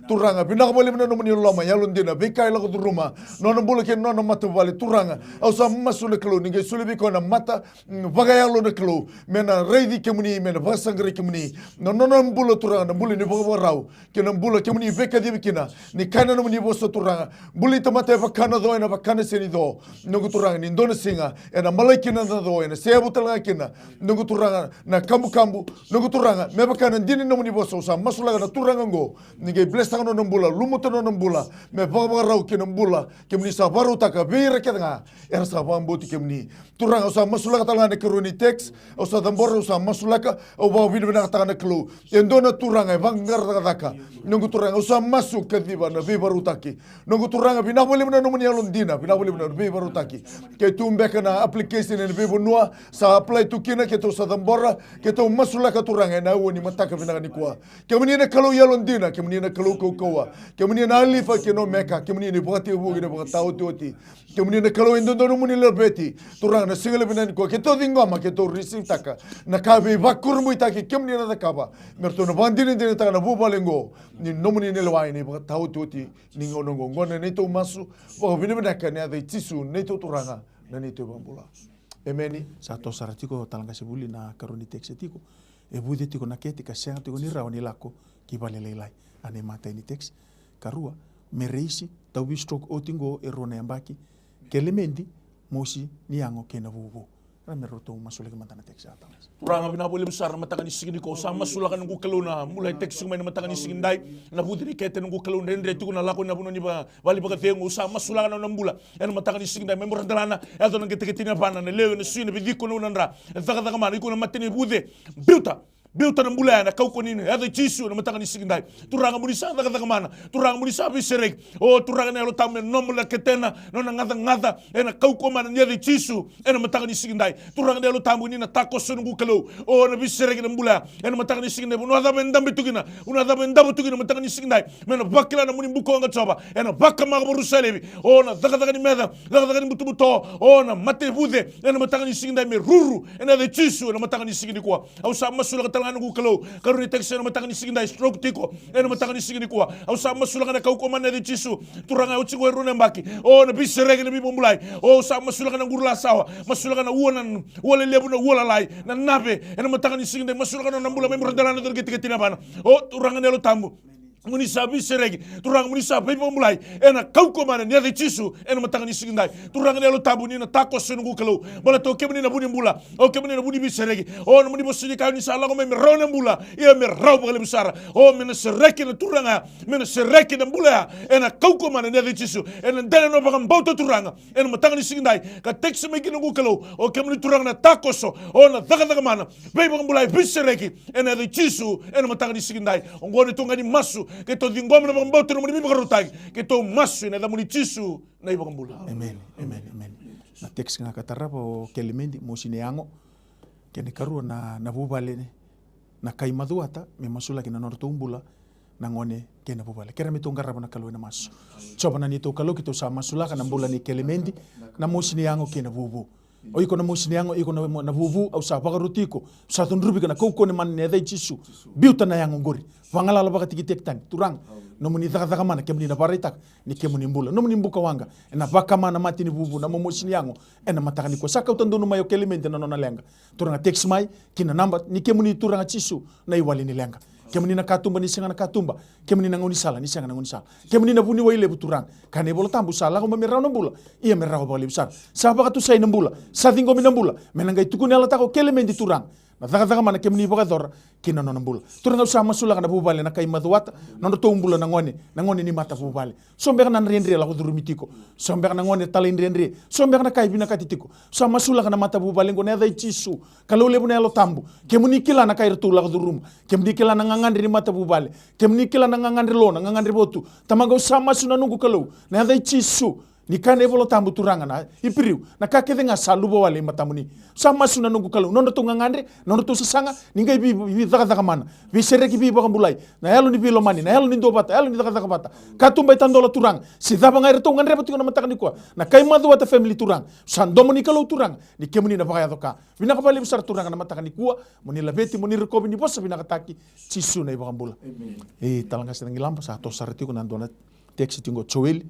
Turaga, vinaka vakalevu na nomuni loloma, yalodina, veika e lako curuma, nona bula kei na nona matavuvale. Turaga, au sa masu, na Kalou, ni qai solia vei koya na mata, mm, vakayalo, na Kalou, me na raici kemuni, me na vakasaqarai kemuni. Na nona bula, Turaga, na bula ni vakavakarau, kei na bula kemuni veikacivi kina. Ni kaya na nomuni vosa, Turaga, bula ni tamata e vaka na co, ena vaka na sega ni co. Noqu Turaga, ni dua na siga ena malai kina na co, ena seyavu tale ga kina, noqu Turaga, na kabukabu. Noqu Turaga, me vaka na dina ni nomuni vosa, au sa masulaka na turaga oqo. Ni qai blesstaka na nona bula, lumuta na nona bula me vakavakarau ki na bula kemuni sa vakarautaka vei ira kece ga era sa vakabauti kemuni. Turaga, au sa masulaka tale ga na ikarua ni text, au sa cabora, au sa masulaka, au vakavinavinakataka na Kalou. E dua na turaga e vaqara cakacaka. Noqu Turaga, au sa masu kaciva na veivakarautaki. Noqu Turaga, vinaka vakalevu na nomuni yalodina, vinaka vakalevu na veivakarautaki. Keitou beka na application ena veivanua sa apply tu kina, keitou sa cabora, keitou masulaka Turaga ena aua ni mataka vinaka nikua. Kemuni na Kalou yalodina, kemuni na Kalou kaukauwa, kemuni na Alifa kei na Omeka, kemuni na ivakatekivu kei na ivakataotioti. Kemuni na Kalou e dodonu mo ni laveti. Turaga, na siga levu vinaka nikua keitou ciqoma, keitou receivitaka na ka veivakurabuitaki kemuni na cakava me ratou na vakadinadinataka na vuvale oqo ni nomuni na lewa ena ivakataotioti ni gauna oqo. Oqo na neitou masu vakavinavinaka ena yaca i Jisu, neitou Turaga, na neitou iVakabula. Emeni. Sa toso sara tiko, Talaqase Vuli, na ikarua ni text tiko. E vuce tiko na kete ka sega tiko ni rawa ni lako ki valelailai. A na imatai ni text. Karua, me raisi, tauvi stroke oti oqo e rua na yabaki. Kelemedi, mosi ni yago kei na vuvu. Era me ratou masulaki mada na text, a Talaqase. Turaga, vinaka vakalevu sara na mataka ni siga nikua. Au sa masulaka, noqu Kalou, na bula e text mai na mataka ni siga nidai. Na vuce ni kete, noqu Kalou, dredre tiko na lako ena vanua ni va-, vale vakacegu. Au sa masulaka na nona bula ena mataka ni siga nidai. Mai mora delana, yaco na qeteqete ni yavana, na lewe, na sui, na viciko, na unadra. E cakacaka mana, iko na mata ni vuce. Biuta, biuta na bula ya ena kaukauwa ni yaca i Jisu ena mataka ni siga nidai. Turaga, mo ni sa cakacaka mana. Turaga, mo ni sa veisereki. O Turaga na Yalo Tabu, me normal na ketena, nona gacagaca ena kaukauwa mana ni yaca i Jisu ena mataka ni siga nidai. Turaga na Yalo Tabu, ni na takoso, noqu Kalou. O na veisereki na bula ya ena mataka ni siga nidai. Vanua cava e dabe tu kina, vanua cava e davo tu kina ena mataka ni siga nidai, me na vakila na nomuni bukawaqa, Jiova. Ena vakamaka vakarusai laivi. O na cakacaka ni meca, cakacaka ni butobuto, o na mate vuce ena mataka ni siga nidai, me ruru ena yaca i Jisu ena mataka ni siga nikua. Au sa masulaka tale ga, noqu Kalou, karua ni text ena mataka ni siga nidai, stroke tiko ena mataka ni siga nikua. Au sa masulaka na kaukauwa mana ni yaca i Jisu. Turaga, oti qo e rua na yabaki. O na veisereki, na veivakabulai. O, au sa masulaka na qurulasawa, masulaka na ua, na ua lelevu, na ua lalai, na nave ena mataka ni siga nidai. Masulaka na nona bula, mai mora delana, yaco na qeteqete ni yavana. O Turaga na Yalo Tabu, mo ni sa veisereki. Turaga, mo ni sa veivakabulai ena kaukauwa mana ni yaca i Jisu ena mataka ni siga nidai. Turaga na Yalo Tabu, ni na takoso, noqu Kalou. Baleta o kemuni na vu ni bula, o kemuni na vu ni veisereki. O nomuni vosa ni kaya ni sa lako mai me rawa na bula, ia me rawa vakalevu sara. O me na sereki na turaga ya, me na sereki na bula ya ena kaukauwa mana ni yaca i Jisu. Ena dela ni nona vakabauta, Turaga, ena mataka ni siga nidai, ka text mai kina, noqu Kalou. O kemuni, Turaga, na takoso, o na cakacaka mana, veivakabulai, veisereki ena yaca i Jisu ena mataka ni siga nidai. Oqo na neitou qai masu, keitou ciqoma na vakabauta, nomuni veivakarautaki. Keitou masu ena yacamuni, Jisu na iVakabula. Emeni, emeni, emeni. Na text ga ka tarava, o Kelemedi, mosi ni yago, kei na ikarua, na, na vuvale, na kai macuata, me masulaki na nodratou bula na gone kei na vuvale. Kere me tou qarava na Kalou ena masu. Jiova na neitou Kalou, keitou sa masulaka na bula nei Kelemedi, na mosi ni yago kei na vuvu. O iko na mosi ni yago, iko na, na vuvu, au sa vakaroti iko. Sa cudruvi iko ena kaukauwa ni mana ni yaca i Jisu. Biuta na yago oqori. Vagalala vakatikitiki tani. Turaga, nomuni cakacaka mana, kemuni na vakaraitaka ni kemuni bula. Nomuni bukawaqa ena vakama na mate ni vuvu, na momosi ni yago ena mataka nikua. Sa kauta donu mai o Kelemedi na nona leqa. Turaga, text mai ki na naba ni kemuni, Turaga Jisu, na iwali ni leqa. Kemuni na katuba ni sega na katuba, kemuni na gaunisala ni sega na gaunisala. Kemuni na vuniwai levu, Turaga. Kaya na iVola Tabu, sa lako mai me rawa na bula, ia me rawa vakalevu sara. Sa vakatusai na bula, sa ciqomi na bula, me na qai tukuni yalataka o Kelemedi, Turaga, na cakacaka mana kemuni vakayacora ki na nona bula. Turaga, au sa masulaka na vuvale, na kai macuata, nodratou bula na gone, na gone ni matavuvale. So beka na dredre lako curumi tiko. So beka na gone talaidredre. So beka na ka e vinakati tiko. Sa masulaka na matavuvale oqo ena yaca i Jisu. Kalou levu na Yalo Tabu, kemuni kila na ka eratou lako curuma. Kemuni kila na gagadre ni matavuvale. Kemuni kila na gagadre lo, na gagadre votu. Tamaqu, au sa masu, na noqu Kalou, ena yaca i Jisu. Ni kaya na iVola Tabu, Turaga, na Iperiu, na ka kece ga sa luvawale i matamuni. Sa masu, na noqu Kalou, nodratou gagadre, nodratou sasaga, ni qai vei, vei, veicakacaka mana, veisereki, veivakabulai, na yalo ni veilomani, na yalo ni duavata, yalo ni cakacaka vata, katuba e tadola, Turaga, se cava ga eratou gadreva tiko na mataka nikua, na kai macuata family, Turaga, sa domo ni Kalou, Turaga, ni kemuni na vakayaco ka. Vinaka vakalevu sara, Turaga, na mataka nikua, mo ni laveti, mo ni rokovi, ni vosa vinakataki, Jisu na iVakabula. Emeni. E, Talaqase Cagilaba, sa toso sara tiko na dua na text tiko, Joeli,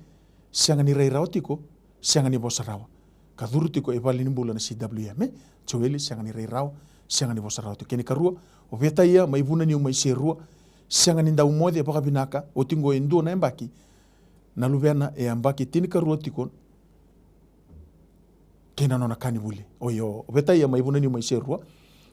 sega ni rai rawa tiko, sega ni vosa rawa. Ka curu tiko e valenibula na C W M, e? Joeli, sega ni rai rawa, sega ni vosa rawa tiko. Kena ikarua, o Vetaia mai Vunaniu mai Serua, sega ni dau moce vakavinaka, oti oqo e dua na yabaki na luvena, e yabaki tinikarua tiko kei na nona ka ni vuli. O io, o Vetaia mai Vunaniu mai Serua,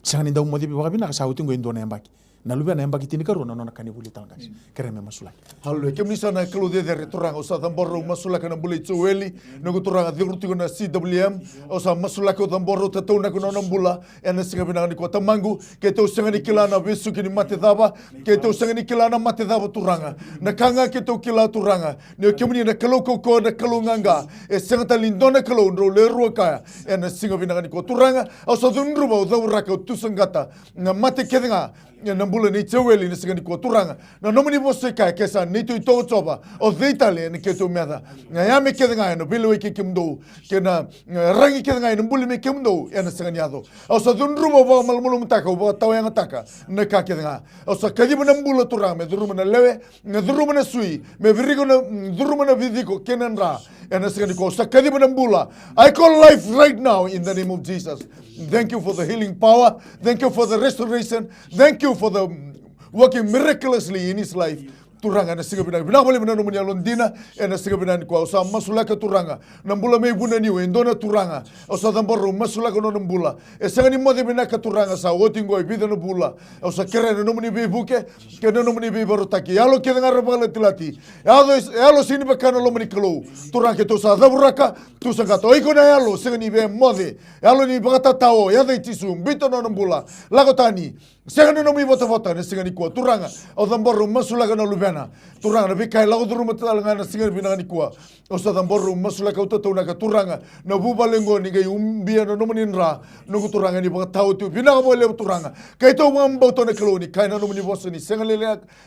sega ni dau moce vakavinaka, sa oti oqo e dua na yabaki Na luvena yabaki tinikarua na nona ka ni vuli, Talaqasi. Kerea me masulaki. Haleluya. Kemuni sa na Kalou cecere, Turaga, au sa cabora, au masulaka na bula i Joeli, noqu Turaga, curu tiko na C W M. Au sa masulaka, au cabora, au tataunaka na nona bula ena siga vinaka nikua, Tamaqu. Keitou sega ni kila na vesuki ni mate cava, keitou sega ni kila na mate cava, Turaga. Na ka ga keitou kila, Turaga, ni o kemuni na Kalou kaukauwa, na Kalou qaqa. E sega tale ni dua na Kalou drau lewe rua kaya ena siga vinaka nikua, Turaga. Au sa cudruva, au cauraka, au tusaqata na mate kece ga ena bula nei Joeli ena siga nikua, Turaga. Na nomuni vosa e kaya, ke sa neitou itovo, Jiova, o cei tale ena keitou meca? Na yame kece ga ena veilewai kei kemudou, kei na, e, ragi kece ga ena buli me kemudou, ena sega ni yaco. Au sa cudruva, au vakamalumalumutaka, au vakatawayagataka na ka kece ga. Au sa kaciva na bula, Turaga, me curuma na lewe, me curuma na sui, me viriko na, mm, curuma na viciko kei na dra. Ena siga nikua au sa kaciva na bula. I call life right now in the name of Jesus. Thank you for the healing power. Thank you for the restoration. Thank you for the, mm, working miraculously in his life. Turaga, ena siga vinaka, vinaka vakalevu na nomuni yalodina. Ena siga vinaka nikua au sa masulaka, Turaga, na bula mai Vunaniu, e dua na turaga. Au sa cabora, au masulaka na nona bula. E sega ni moce vinaka, Turaga, sa oti qo e vica na vula. Au sa kerea na nomuni veivuke kei na nomuni veivakarautaki. Yalo kece ga era vakalatilati, yalo, yalo sega ni vaka na loma ni Kalou, Turaga, keitou sa cauraka, tusaqata. O iko na yalo sega ni via moce, yalo ni vakatatao, yaca i Jisu, biuta na nona bula. Lako tani. Sega na nomu ivotavota ena siga nikua, Turaga. Au cabora, au masulaka na luvena, Turaga, na veika e lako curuma tale ga ena siga vinaka nikua. Au sa cabora, au masulaka, au tataunaka, Turaga, na vuvale oqo ni qai ubia na nomuni dra, noqu Turaga, ni vakatawa tu. Vinaka vakalevu, Turaga. Keitou vakabauta, na Kalou, ni kaya na nomuni vosa ni sega ni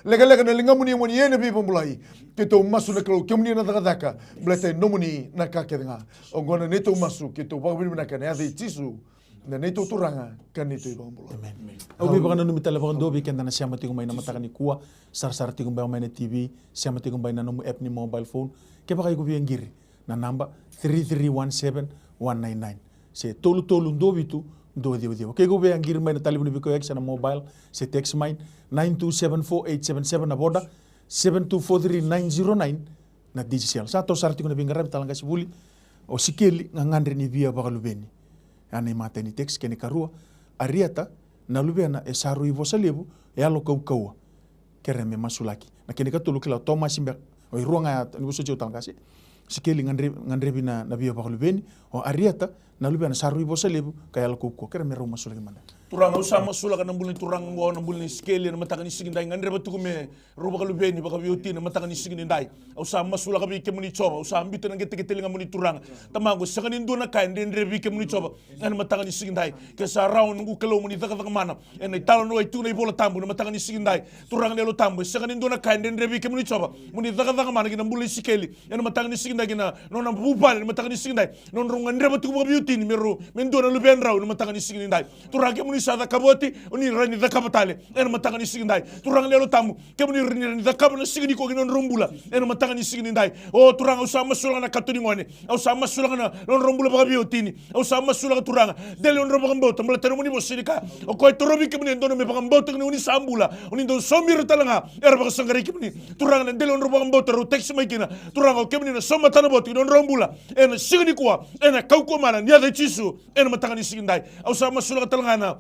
lekaleka na ligamuni mo ni ia na veivakabulai. Keitou masu, na Kalou, kemuni na cakacaka, baleta e nomuni na ka kece ga. Oqo na neitou masu keitou vakavinavinaka ena yaca i Jisu, na neitou Turaga ka neitou iVakabula. Amen. Au veivakananumi tale vakadua vei keda na sema tiko mai na mataka nikua, sarasara tiko beka mai na T V, sema tiko beka na nomu app ni mobile phone. Kevaka iko via qiri, na naba three three one seven one nine nine, se tolu tolu dua vitu dua ciwa ciwa. Ke iko via qiri mai na talevoni vei koya se na mobile, se text mai, nine two seven four eight seven seven na Voda, seven two four three nine zero nine na Digicel. Sa toso sara tiko na veiqaravi, Talaqasi Vuli. O Sikeli Gagadre ni Via Vakaluveni, ya na imatai ni text. Kena ikarua, Ariata, na luvena e sa rui vosa levu, e yalo kaukauwa, kerea me masulaki. Na kena ikatolu, kila o Tomasi beka, o i rua ga ya ni vosoti au, Talaqasi. Sikeli Gadre-, Gadrevi na, na Via Vakaluveni. O Ariata, na luvena sa rui vosa levu ka yalo kaukauwa, kerea me rau masulaki mada. Turaga, au sa masulaka na bula ni turaga oqo, na bula ni Sikeli, ena mataka ni siga nidai. Gadreva tiko me rau vakaluveni vakaveiwatini ena mataka ni siga nidai. Au sa masulaka vei kemuni, Jiova, au sa biuta na qeteqete ligamuni, Turaga. Tamaqu, sega ni dua na ka e dredre vei kemuni, Jiova, ena mataka ni siga nidai. Ke sa rawa, noqu Kalou, mo ni cakacaka mana ena italanoa e tu na iVola Tabu ena mataka ni siga nidai. Turaga na Yalo Tabu, e sega ni dua na ka e dredre vei kemuni, Jiova, mo ni cakacaka mana ki na bula i Sikeli ena mataka ni siga nidai, ki na nona vuvale ena mataka ni siga nidai. Nodrau gadreva tiko vakaveiwatini me rau, me dua na luvedrau ena mataka ni siga nidai. Turaga, kemuni sa cakava oti, o ni rawa ni cakava tale ena mataka ni siga nidai. Turaga na Yalo Tabu, kemuni rawa ni cakava na siga nikua ki na nodrau bula ena mataka ni siga nidai. O Turaga, au sa masulaka na kato ni gone, au sa masulaka na nodrau bula vakaveiwatini. Au sa masulaka, Turaga, dela ni nodrau vakabauta, baleta na nomuni vosa e kaya, o koya e torovi kemuni e dodonu me vakabauta kina ni o ni sa bula, o ni dau saumi ira tale ga era vakasaqarai kemuni. Turaga, na dela ni nodrau vakabauta, rau text mai kina, Turaga, o kemuni na sauma tani vata ki na nodrau bula ena siga nikua, ena kaukauwa mana ni yaca i Jisu ena mataka ni siga nidai. Au sa masulaka tale ga na,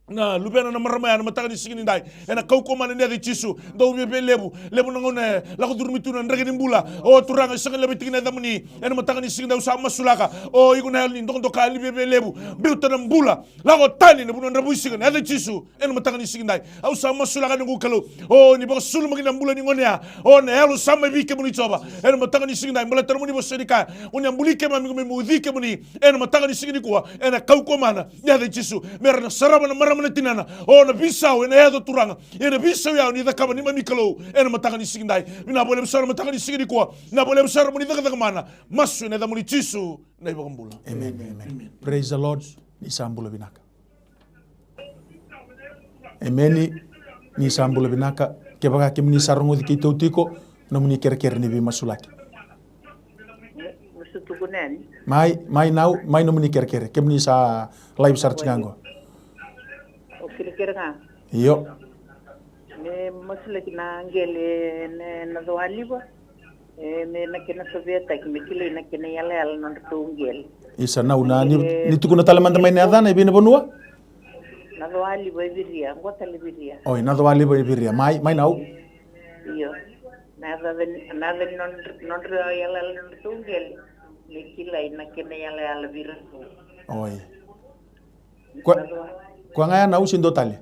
na luvena na marama ya ena mataka ni siga nidai, ena kaukauwa mana ni yaca i Jisu. Dau viavialevu, levu na gauna e lako curumi tu na draki ni bula. O Turaga, e sega ni laveti kina na yacamuni ena mataka ni siga nidai. Au sa masulaka, o iko na yalo ni dokadoka, yalo ni viavialevu, biuta na bula, lako tani ena vanua dravuisiga ena yaca i Jisu ena mataka ni siga nidai. Au sa masulaka, noqu Kalou, o ni vakasulumaki na bula ni gone ya. O na yalo sa mai vei kemuni, Jiova, ena mataka ni siga nidai, baleta na nomuni vosa e kaya, o ni a buli keimami me ucui kemuni ena mataka ni siga nikua, ena kaukauwa mana ni yaca i Jisu. Me ra na sarava na marama na tinana, o na veisau ena yaco, Turaga, ena veisau ya o ni cakava, neimami Kalou, ena mataka ni siga nidai. Vinaka vakalevu sara ena mataka ni siga nikua. Vinaka vakalevu sara mo ni cakacaka mana. Masu ena yacamuni Jisu na iVakabula. Amen, amen. Praise the Lord. Ni sa bula vinaka. Emeni. Ni sa bula vinaka. Kevaka kemuni sa rogoci keitou tiko, nomuni kerekere ni veimasulaki. Mai, mai nau, mai nomuni kerekere. Kemuni sa live sara tiko qo. O kerekere ga. Io. Me masulaki na qele na, na cowaliva. E, me na kena sovetaki, me kilai na kena yalayala na nodratou qele. Isa, nau na, ni, ni tukuna tale mada mai na yacana, e vei na vanua? Na cawaliva e viria, qo tale viria. Oi, na cawaliva e viria. Mai, mai nau. Io. Na yaca ni, na yaca ni nodra, nodra yalayala, nodratou qele. Me kilai na kena yalayala vei iratou. Oi. Koya ga ya nau se dua tale?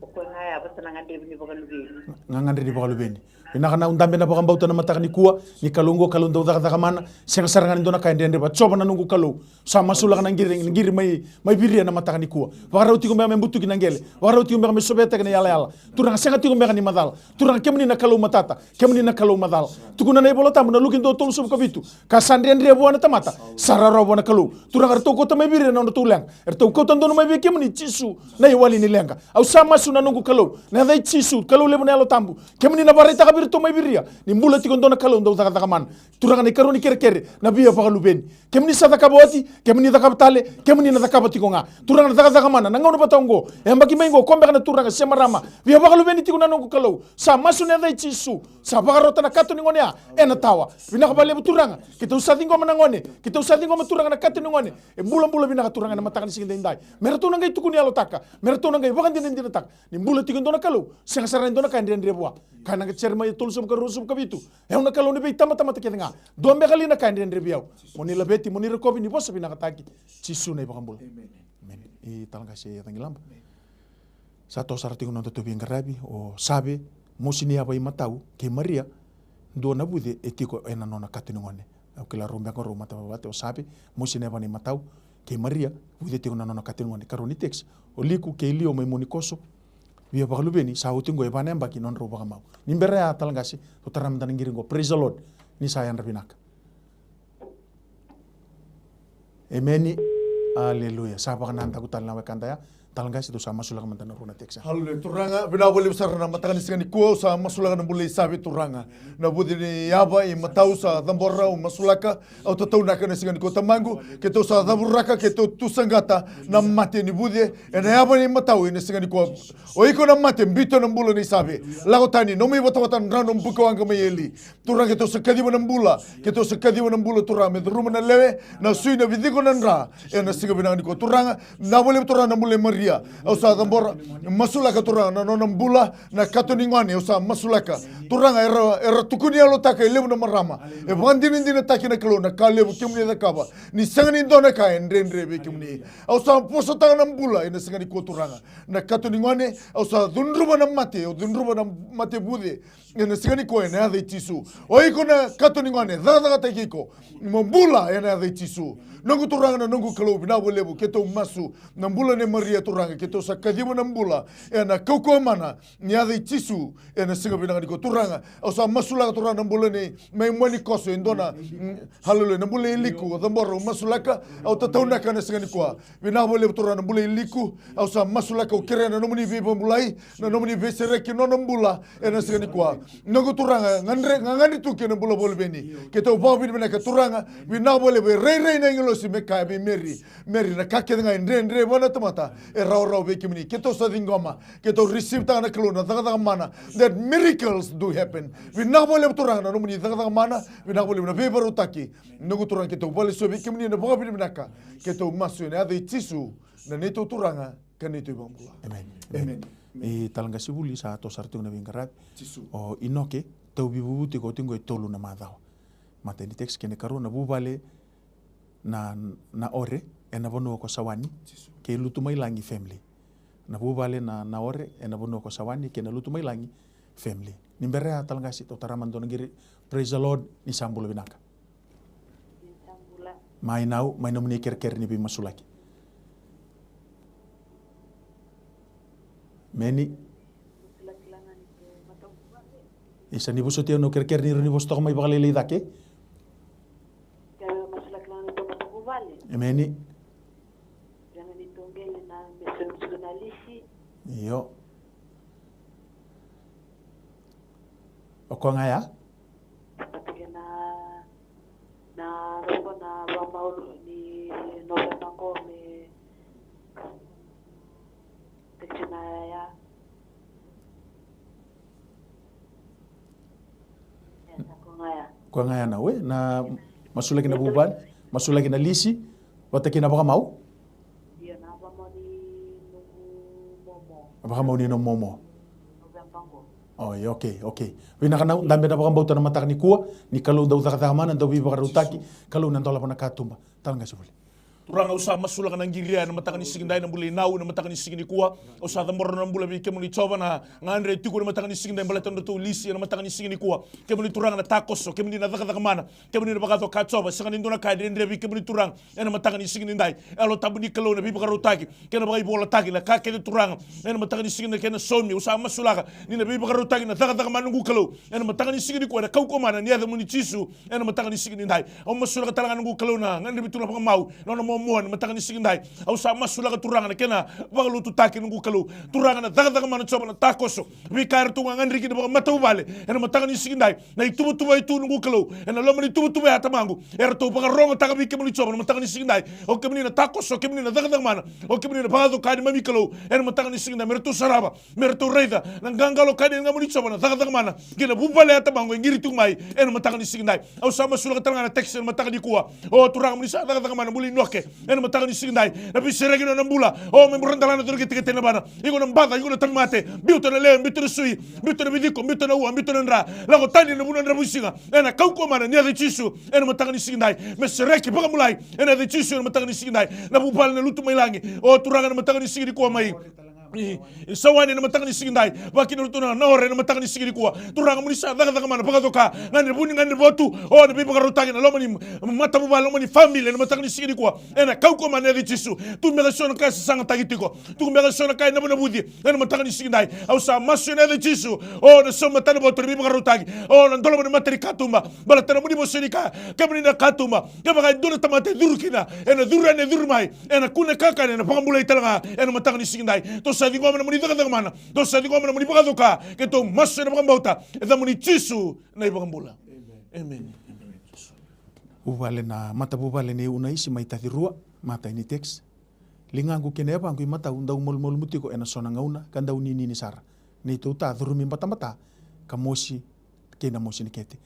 Koya ga ya, vata na gadrevi ni vakaluveni. Ga gadrevi ni vakaluveni. Vinaka nau, dabe na vakabauta na mataka nikua. Ni Kalou oqo Kalou dau cakacaka mana. Sega sara ga ni dua na ka e dredre vua. Jiova na noqu Kalou, sa masulaka na qiri, na qiri mai, mai viria na mataka nikua. Vakarau tiko beka me butuki na qele. Vakarau tiko beka me sovetaki na yalayala. Turaga, sega tiko beka ni macala. Turaga, kemuni na Kalou matata. Kemuni na Kalou macala. Tukuna na iVola Tabu na Luke dua tolusagavulu ka vitu, ka sa dredre vua na tamata, sa rawarawa vua na Kalou. Turaga, eratou kauta mai viria na nodratou leqa. Eratou kauta donu mai vei kemuni, Jisu, na iwali ni leqa. Au sa masu na noqu Kalou, na yaca i Jisu, Kalou levu na Yalo Tabu. Kemuni na vakaraitaka vei iratou mai viria ni bula tiko e dua na Kalou dau cakacaka mana. Turaga, na ikarua ni kerekere, na via vakaluveni. Kemuni sa cakava oti, kemuni cakava tale, kemuni na cakava tiko ga. Turaga, na cakacaka mana, na gauna vata oqo, e yabaki mai oqo, ko beka na turaga se marama, via vakaluveni tiko na noqu Kalou. Sa masu na yaca i Jisu, sa vakarota na kato ni gone ya ena tawa. Vinaka vakalevu Turaga, keitou sa ciqoma na gone, keitou sa ciqoma Turaga na kato ni gone. E bulabula vinaka Turaga ena mataka ni siga edaidai. Me ratou na qai tukuni yalotaka, me ratou na qai vakadinadinataka ni bula tiko e dua na Kalou, sega sara e dua na ka e dredre vua. Kaya na Jeremaia tolusagavulu ka rua, ruasagavulu ka vitu. E au na Kalou ni veitabatamata kece ga. Dua beka li na ka e dredre vei au? Mo ni laveti, mo ni rokovi, ni vosa vinakataki. Jisu na iVakabula. Emeni. Emeni. I Talaqase Yacaqilaba. Sa toso sara tiko na nodatou veiqaravi o Save, mosi ni yava i matau, kei Maria, dua na vuce e tiko ena nona kato ni gone. Au kila rau beka rau matavavate, o Save, mosi ni yava i matau, kei Maria, vuce tiko na nona kato ni gone. Karua ni text, o Liku kei Lio mai Munikoso, via vakaluveni, sa oti oqo e va na yabaki nodrau vakamau. Ni bera ya Talaqase, tou tara mada na qiri oqo. Praise the Lord. Ni sa yadra vinaka. Emeni. Aleluya. Sa vakanadaku tale na wekada ya. Talaqase, tou sa masulaka mada na rua na text. Aleluya. Turaga, vinaka vakalevu sara na mataka ni siga nikua, au sa masulaka na bula i Save Turaga. Na vuce ni yava i matau sa cabora, au masulaka, au tataunaka ena siga nikua Tamaqu, keitou sa cavuraka, keitou tu saqata na mate ni vuce ena yava ni matau ena siga nikua. O iko na mate, biuta na bula nei Save. Lako tani, nomu ivatavata dra, nomu bukawaqa mai eli. Turaga, keitou sa kaciva na bula, keitou sa kaciva na bula Turaga, me curuma na lewe, na sui, na viciko, na dra. Ena siga vinaka nikua Turaga, vinaka vakalevu Turaga na bula i Maria. Au sa cabora, masulaka Turaga na nona bula, na kato ni gone, au sa masulaka. Turaga, era, era tukuni yalotaka e levu na marama. E vakadinadinataki na Kalou na ka levu kemuni e cakava. Ni sega ni dua na ka e dredre vei kemuni. Au sa vosataka na bula ena siga nikua Turaga. Na kato ni gone, au sa cudruva na mate, au cudruva na mate vuce. Ena siga nikua ena yaca i Jisu. O iko na kato ni gone, cakacakataki iko mo bula ena yaca i Jisu. Noqu Turaga, na noqu Kalou, vinaka vakalevu, keitou masu na bula nei Maria Turaga, keitou sa kaciva na bula ena kaukauwa mana ni yaca i Jisu. Ena siga vinaka nikua Turaga, au sa masulaka Turaga na bula nei mai Munikoso, e dua na, mm, aleluya, na bula i Liku, au cabora, au masulaka, au tataunaka ena siga nikua. Vinaka vakalevu Turaga na bula i Liku, au sa masulaka, au kerea na nomuni veivakabulai, na nomuni veisereki, nona bula ena siga nikua. Noqu Turaga, gadre, gagadre tu kei na bula vakaluveni. Keitou vakavinavinaka Turaga, vinaka vakalevu, e rairai na agilosi me kaya vei Meri, Meri, na ka kece ga e dredre vua na tamata, e rawarawa vei kemuni. Keitou sa ciqoma, keitou receive-taka na Kalou na cakacaka mana, that miracles do happen. Vinaka vakalevu Turaga na nomuni cakacaka mana, vinaka vakalevu na veivakarautaki. Noqu Turaga, keitou vakalesuya vei kemuni na vakavinavinaka. Keitou masu ena yaca i Jisu, na neitou Turaga ka neitou iVakabula. Emeni. Emeni. I Talaqase Vuli, sa toso sara tiko na veiqaravi. Jisu. O Inoke, tauvivuvu tiko oti oqo e tolu na macawa. Matai ni text kei na ikarua, na vuvale na, na Ore ena vanua ko Sawani, kei Lutumailagi family. Na vuvale na, na Ore ena vanua ko Sawani kei na Lutumailagi family. Ni bera ya Talaqase, tou tara mada dua na qiri. Praise the Lord, ni sa bula vinaka. Mai nau, mai nomuni kerekere ni veimasulaki. Meni. Isa, ni vosoti au na kerekere ni rawa ni vosa toka mai vakalailai cake. Emeni. Io. O koya ga ya? Vata kei na, na rogo na vakamau ni Novema qo me tekina ya. Koya ga ya na we, na masulaki na vuvale, masulaki na lisi, vata kei na vakamau. Io, na vakamau ni noqu Vakamau ni nomu momo. Oi, okay, okay. Vinaka, na dabe na vakabauta na mataka nikua, ni Kalou dau cakacaka mana, dau veivakarautaki, Kalou na dolava na katuba. Tala ga se vuli. Turaga, au sa masulaka na qiri ena mataka ni siga edai, na bula i Nau ena mataka ni siga nikua. Au sa cabora na bula vei kemuni Jiova, na gadre tiko ena mataka ni siga edai baleta na nodratou lisi ena mataka ni siga nikua. Kemuni Turaga na takoso, kemuni na cakacaka mana, kemuni na vakacoka Jiova, sega ni dua na ka e dredre vei kemuni Turaga. Ena mataka ni siga nidai, Yalo Tabu ni Kalou na veivakarautaki kei na vakaivolataki, na ka kece Turaga. Ena mataka ni siga nidai kei na saumi, au sa masulaka ni na veivakarautaki na cakacaka mana noqu Kalou. Ena mataka ni siga nikua ena kaukauwa mana ni yacamuni Jisu. Ena mataka ni siga nidai, au masulaka tale ga noqu Kalou na gadrevi tu na vakamau, na nona momo ena mataka ni siga nidai. Au sa masulaka Turaga na kena vakalotutaki noqu Kalou. Turaga na cakacaka mana Jiova na takoso, veika eratou gagadre kina vakamatavuvale ena mataka ni siga nidai. Na ituvatuva e tu noqu Kalou ena loma ni tuvatuva ya Tamaqu, eratou vakarogotaka vei kemuni Jiova na mataka ni siga nidai. O kemuni na takoso, o kemuni na cakacaka mana, o kemuni na vakacoka neimami Kalou. Ena mataka ni siga nidai me ratou sarava, me ratou raica na qaqalo ka ni yacamuni Jiova na cakacaka mana kei na vuvale ya Tamaqu e qiri tiko mai. Ena mataka ni siga nidai, au sa masulaka tale ga na text ena mataka nikua. O Turaga, mo ni sa cakacaka mana, mo ni noke ena mataka ni siga nidai. Na veisereki na nona bula, o me bura dala na curu kei teketeke na vana. Iko na baca, iko na tauvimate. Biuta na lewe, biuta na sui, biuta na viciko, biuta na ua, biuta na dra. Lako tani ena vanua dravuisiga ena kaukauwa mana ni yaca i Jisu. Ena mataka ni siga nidai, me sereki, vakabulai ena yaca i Jisu ena mataka ni siga nidai. Na vuvale na lutu mai lagi, o Turaga, ena mataka ni siga nikua mai i, i Sawani ena mataka ni siga nidai, vakakina ratou na, na ore ena mataka ni siga nikua. Turaga, mo ni sa cakacaka mana, vakacoka, gadre vuni, gadre votu, o na veivakarautaki ena loma ni matavuvale, loma ni family ena mataka ni siga nikua. Ena kaukauwa mana ni yaca i Jisu. Tu beka eso na ka e sasagataki tiko, tu beka eso na ka e navunavuci ena mataka ni siga nidai. Au sa masu ena yaca i Jisu, o na sauma tani votu na veivakarautaki, o na dolava na mata ni katuba. Baleta na nomuni vosa ni kaya, kemuni na katuba, kevaka e dua na tamata e curu kina, ena curu yani, e curu mai, ena kune kakana, ena vakabulai tale ga ena mataka ni siga nidai. Tou sa ciqoma na nomuni cakacaka mana, tou sa ciqoma na nomuni vakacoka, keitou masu ena vakabauta ena yacamuni Jisu na iVakabula. Emeni. Vuvale na, matavuvale nei Unaisi mai Tacirua, matai ni text. Ligaqu kei na yavaqu imatau dau malumalumu tiko ena so na gauna ka dau ninini sara. Neitou ta curumi batabata ka mosi kei na mosi ni kete.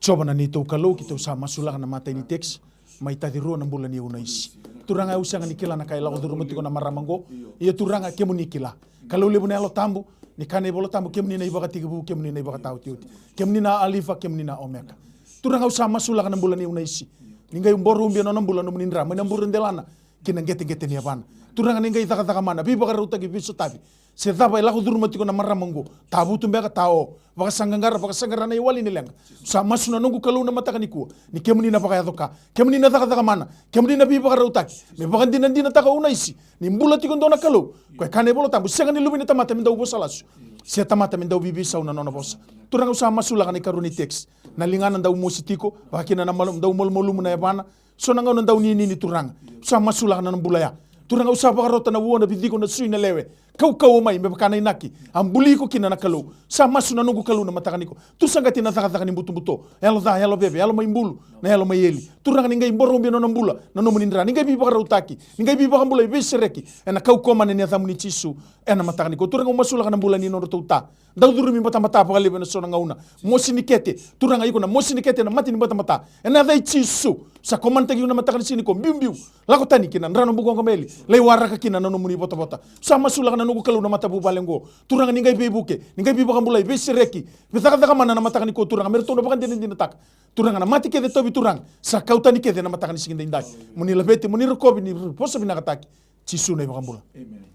Jiova na neitou Kalou, keitou sa masulaka na matai ni text mai Tacirua, na bula nei Unaisi. Turaga, au sega ni kila na ka e lako curuma tiko na marama oqo. Ia Turaga, kemuni kila. Kalou levu na Yalo Tabu, ni kaya na iVola Tabu, kemuni na ivakatekivu, kemuni na ivakataotioti, kemuni na Alifa, kemuni na Omeka. Turaga, au sa masulaka na bula nei Unaisi. Ni qai boro ubi ena nona bula na nomuni dra mai na bure delana ki na qeteqete ni yavana. Turaga, ni qai cakacaka mana, veivakarautaki, veisotavi se cava e lako curuma tiko na marama oqo. Tavutu beka, ta o, vakasaqaqara, vakasaqara na iwali ni leqa. Sa masu na noqu Kalou na mataka nikua, ni kemuni na vakayaco ka, kemuni na cakacaka mana, kemuni na veivakarautaki. Me vakadinadinataka o Unaisi ni bula tiko e dua na Kalou. Ko e kaya na iVola Tabu, sega ni luve ni tamata me dau vosa lasu, se tamata me dau veiveisau na nona vosa. Turaga, au sa masulaka na ikarua ni text. Na ligana dau mosi tiko, vakakina na malu-, dau malumalumu na yavana. So na gauna dau ninini, Turaga. Sa masulaka na nona bula ya. Turaga, au sa vakarota na vua, na viciko, na sui, na lewe. Kaukauwa mai me vaka na inaki a buli iko kina na Kalou. Sa masu na noqu Kalou na mataka nikua. Tu saqati na cakacaka ni butobuto, yalo ca, yalo veve, yalo mai bulu, na yalo mai eli. Turaga, ni qai boro ubi ena nona bula na nomuni dra, ni qai veivakarautaki, ni qai veivakabulai, veisereki ena kaukauwa mana ni yacamuni Jisu ena mataka nikua. Turaga, au masulaka na bula ni nodratou ta dau curumi batabata vakalevu ena so na gauna. Mosi ni kete, Turaga, iko na mosi ni kete ena mata ni batabata. Ena yaca i Jisu, sa komanataki iko na mataka ni siga nikua, biubiu, lako tani ki na dra na bukawaqa mai eli, lai waraka kina na nomuni votavota. Sa masulaka na noqu Kalou na matavuvale oqo. Turaga, ni qai veivuke, ni qai veivakabulai, veisereki, veicakacaka mana na mataka nikua, Turaga, me ratou na vakadinadinataka. Turaga, na mate kece e tauvi, Turaga, sa kau tani kece na mataka ni siga edaidai. Mo ni laveti, mo ni rokovi, ni vosa vinakataki. Jisu na iVakabula. Emeni.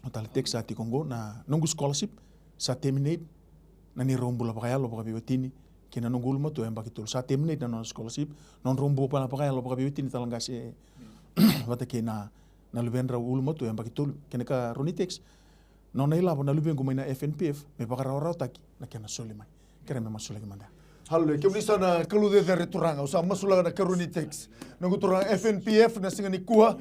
Au tale text sa tiko oqo, na noqu scholarship sa terminate, na neirau bula vakayalo vakaveiwatini kei na noqu ulumatua yabaki tolu. Sa terminate na nona scholarship, nodrau bula vakayalo vakaveiwatini, tale ga se vata kei na, na luvedrau ulumatua yabaki tolu. Kena ikarua ni text, nona ilavo na luvequ mai na F N P F me vakarawarawataki na kena soli mai. Kere me masulaki mada. Haleluya. Kemuni sa na Kalou cecere, Turaga, au sa masulaka na ikarua ni text. Noqu Turaga, F N P F na siga nikua.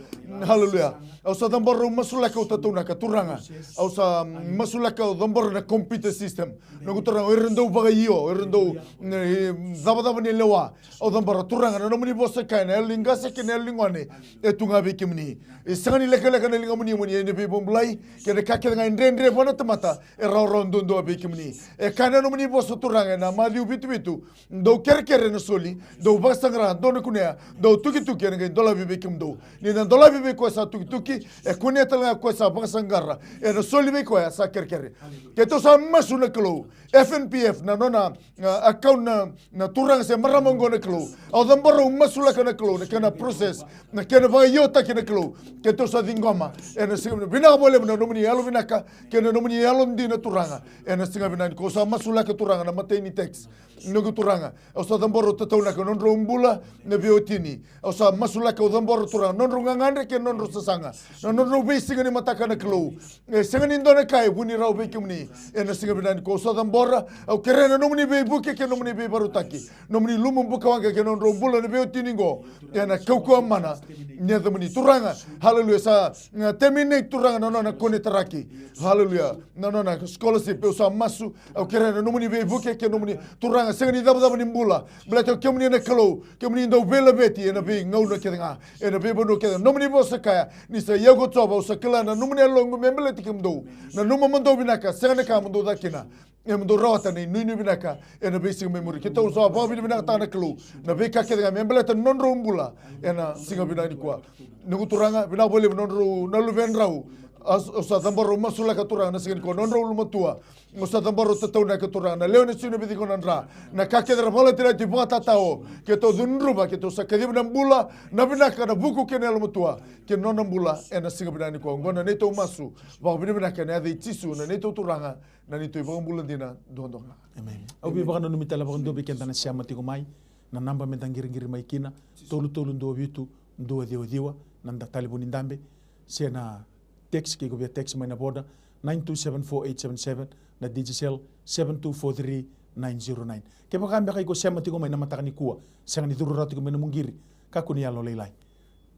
Haleluya. Au sa cabora, au masulaka, au tataunaka, Turaga. Au sa masulaka, au cabora na computer system. Noqu Turaga, o ira dau vakaio, o ira dau, e, cavacava ni lewa. Au cabora, Turaga, na nomuni vosa e kaya, na yalo ni qase kei na yalo ni gone e tu ga vei kemuni. E sega ni lekaleka na ligamuni, mo ni veivakabulai. Kei na ka kece ga e dredre vua na tamata, e rawarawa duadua vei kemuni. E kaya na nomuni vosa, Turaga, ena Maciu vitu vitu, Dou kerekere ena soli, dou vakasaqara, dou na kunea, dou tukituki, ena qai dolavi vei kemudou. Ni na dolavi vei koya sa tukituki, e kunea tale ga koya sa vakasaqara, ena soli vei koya sa kerekere. Keitou sa masu na Kalou, F N P F, na nona, ah, account na, na turaga se marama oqo na Kalou. Au cabora, au masulaka na Kalou, na kena process, na kena vakaiotaki na Kalou. Keitou sa ciqoma, ena siga vinaka vakalevu na nomuni yalo vinaka, kei na nomuni yalodina Turaga. Ena siga vinaka nikua au sa masulaka Turaga na matai ni tax. Noqu Turaga, au sa cabora, au tataunaka na nodrau bula na veiwatini. Au sa masulaka, au cabora Turaga na nodrau gagadre kei na nodrau sasaga. Na nodrau veisiga ni mataka na Kalou. E sega ni dua na ka e vuni rawa vei kemuni. Ena siga vinaka nikua au sa cabora, au kerea na nomuni veivuke kei na nomuni veivakarautaki. Nomuni lumu bukawaqa kei na nodrau bula na veiwatini oqo. Ena kaukauwa mana ni yacamuni Turaga. Haleluya. Sa, ah, terminate Turaga na nona konitaraki. Haleluya. Na nona scholarship, au sa masu, au kerea na nomuni veivuke kei na nomuni Turaga, sega ni cavacava ni bula. Baleta o kemuni na Kalou, kemuni dau veilaveti ena veigauna kece ga, ena veivanua kece ga. Nomuni vosa kaya, ni sa i au ko Jiova, au sa kila na nomuni yaloqu me baleti kemudou. Nanuma mo dou vinaka, sega na ka mo dou ca kina. E mo dou rawata na inuinui vinaka ena veisiga mai muri. Keitou sa vakavinavinakataka na Kalou na veika kece ga me baleta na nodrau bula ena siga vinaka nikua. Noqu Turaga, vinaka vakalevu na nodrau, na luvedrau. Au sa cabora, au masulaka Turaga na siga nikua, nodrau ulumatua. Au sa cabora, au tataunaka Turaga na lewe ni Sui, na veiciko, na dra. Na ka kece era vakalatilati vakatatao, keitou cudruva, keitou sa kaciva na bula, na vinaka, na vuku kei na yalomatua kei na nona bula ena siga vinaka nikua. Oqo na neitou masu vakavinavinaka ena yaca i Jisu na neitou Turaga, na neitou iVakabula dina duadua ga. Amen. Au via vakananumi tale vakadua vei keda na sema tiko mai, na naba meda qiriqiri mai kina, tolu tolu dua vitu dua ciwa ciwa, na da talevoni dabe, se na text, ke ko via text mai na Voda, nine two seven four eight seven seven, na Digicel, seven two four three nine zero nine. Kevaka beka iko sema tiko mai na mataka nikua, sega ni curu rawa tiko mai na nomu qiri, kakua ni yalolailai.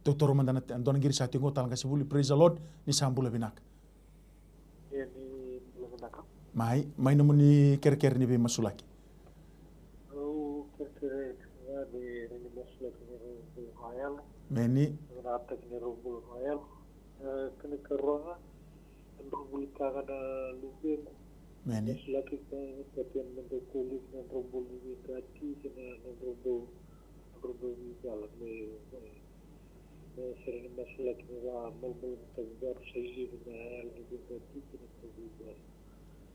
Tou taura mada na dua na qiri sa tiko qo, talatala Qasenivuli, praise the Lord, ni sa bula vinaka. Ia ni bula vinaka. Mai, mai nomuni kerekere ni veimasulaki. Au kerekere ga ni rawa ni masulaki na noqu bula vakayalo. Meni. Vinakataki na noqu bula vakayalo. E, kena ikarua ga, na noqu bula tiko ga na luvequ. Meni. Masulaki ka, ka tena noqu koli na noqu bula ni veikati, kei na noqu bula, noqu bula ni veikala. Me, me, me sere ni masulaki ni vakamalumalumutaki vei au sa i liu na yalo ni veikati, kei na noqu bula.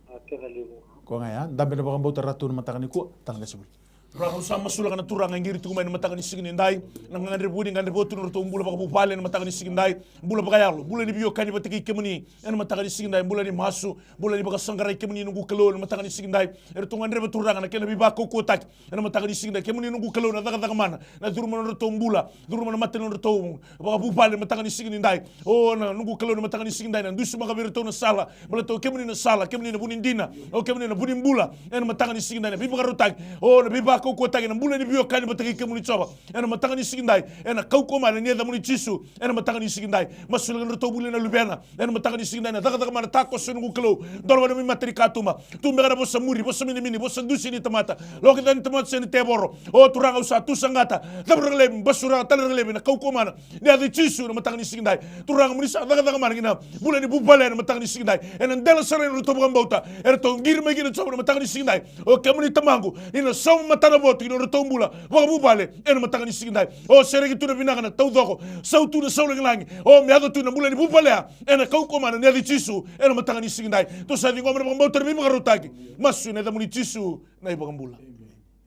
A, kena levu. Ko ga ya, dabe na vakabauta, Ratu, na mataka nikua, talatala Qasenivuli. Turaga, au sa masulaka na turaga e qiri tiko mai na mataka ni siga nidai, na gagadre vuni, gagadre votu, na nodratou bula vakavuvale na mataka ni siga nidai, bula vakayalo, bula ni veiwekani vata kei kemuni ena mataka ni siga nidai, bula ni masu, bula ni vakasaqarai kemuni noqu Kalou ena mataka ni siga nidai. Eratou gadreva Turaga na kena veivakaukauwataki ena mataka ni siga nidai, kemuni noqu Kalou, na cakacaka mana, na curuma na nodratou bula, curuma na mata ni nodratou vakavuvale na mataka ni siga nidai. O na noqu Kalou, na mataka ni siga nidai, na dusimaka vei iratou na sala, baleta o kemuni na sala, kemuni na vu ni dina, o kemuni na vu ni bula. Ena mataka ni siga nidai, na veivakarautaki, o na veivakaukauwataki, na bula ni veiwekani vata kei kemuni Jiova. Ena mataka ni siga nidai, ena kaukauwa mana ni yacamuni Jisu. Ena mataka ni siga nidai, masulaka na nodratou vuli na luvena. Ena mataka ni siga nidai, na cakacaka mana, takoso noqu Kalou, dolava na nomu mata ni katuba. Tu beka na vosa muri, vosa minimini, vosa dusi ni tamata, lokica ni tamata se ni tevoro. O Turaga, au sa tu saqata, cavuta laivi, basuraga tale laivi na kaukauwa mana ni yaca i Jisu ena mataka ni siga nidai. Turaga, mo ni sa cakacaka mana ki na bula ni vuvale ena mataka ni siga nidai. Ena dela sara ni nodratou vakabauta, eratou qiri mai kina Jiova na mataka ni siga nidai. O kemuni Tamaqu, ni na sauma matana votu ki na nodratou bula vakavuvale ena mataka ni siga nidai. O sereki tu na vinaka na taucoko, sautu na saulagilagi. O me yaco tu na bula ni vuvale ya, ena kaukauwa mana ni yaca i Jisu ena mataka ni siga nidai. Tou sa ciqoma na vakabauta, na veivakarautaki, masu ena yacamuni Jisu na iVakabula.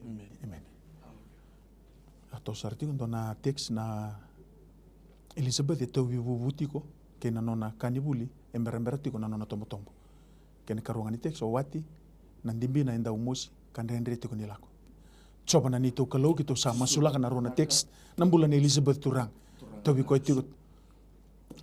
Amen. Amen. A toso sara tiko dua na text, na Elizabeth e tauvi vuvu tiko kei na nona ka ni vuli, e berabera tiko na nona tobotobo. Kena ikarua ga ni text, o Wati, na dibina e dau mosi ka dredre tiko ni lako. Jiova na neitou Kalou, keitou sa masulaka na rua na text, na bula nei Elizabeth, Turaga. Tauvi koya tiko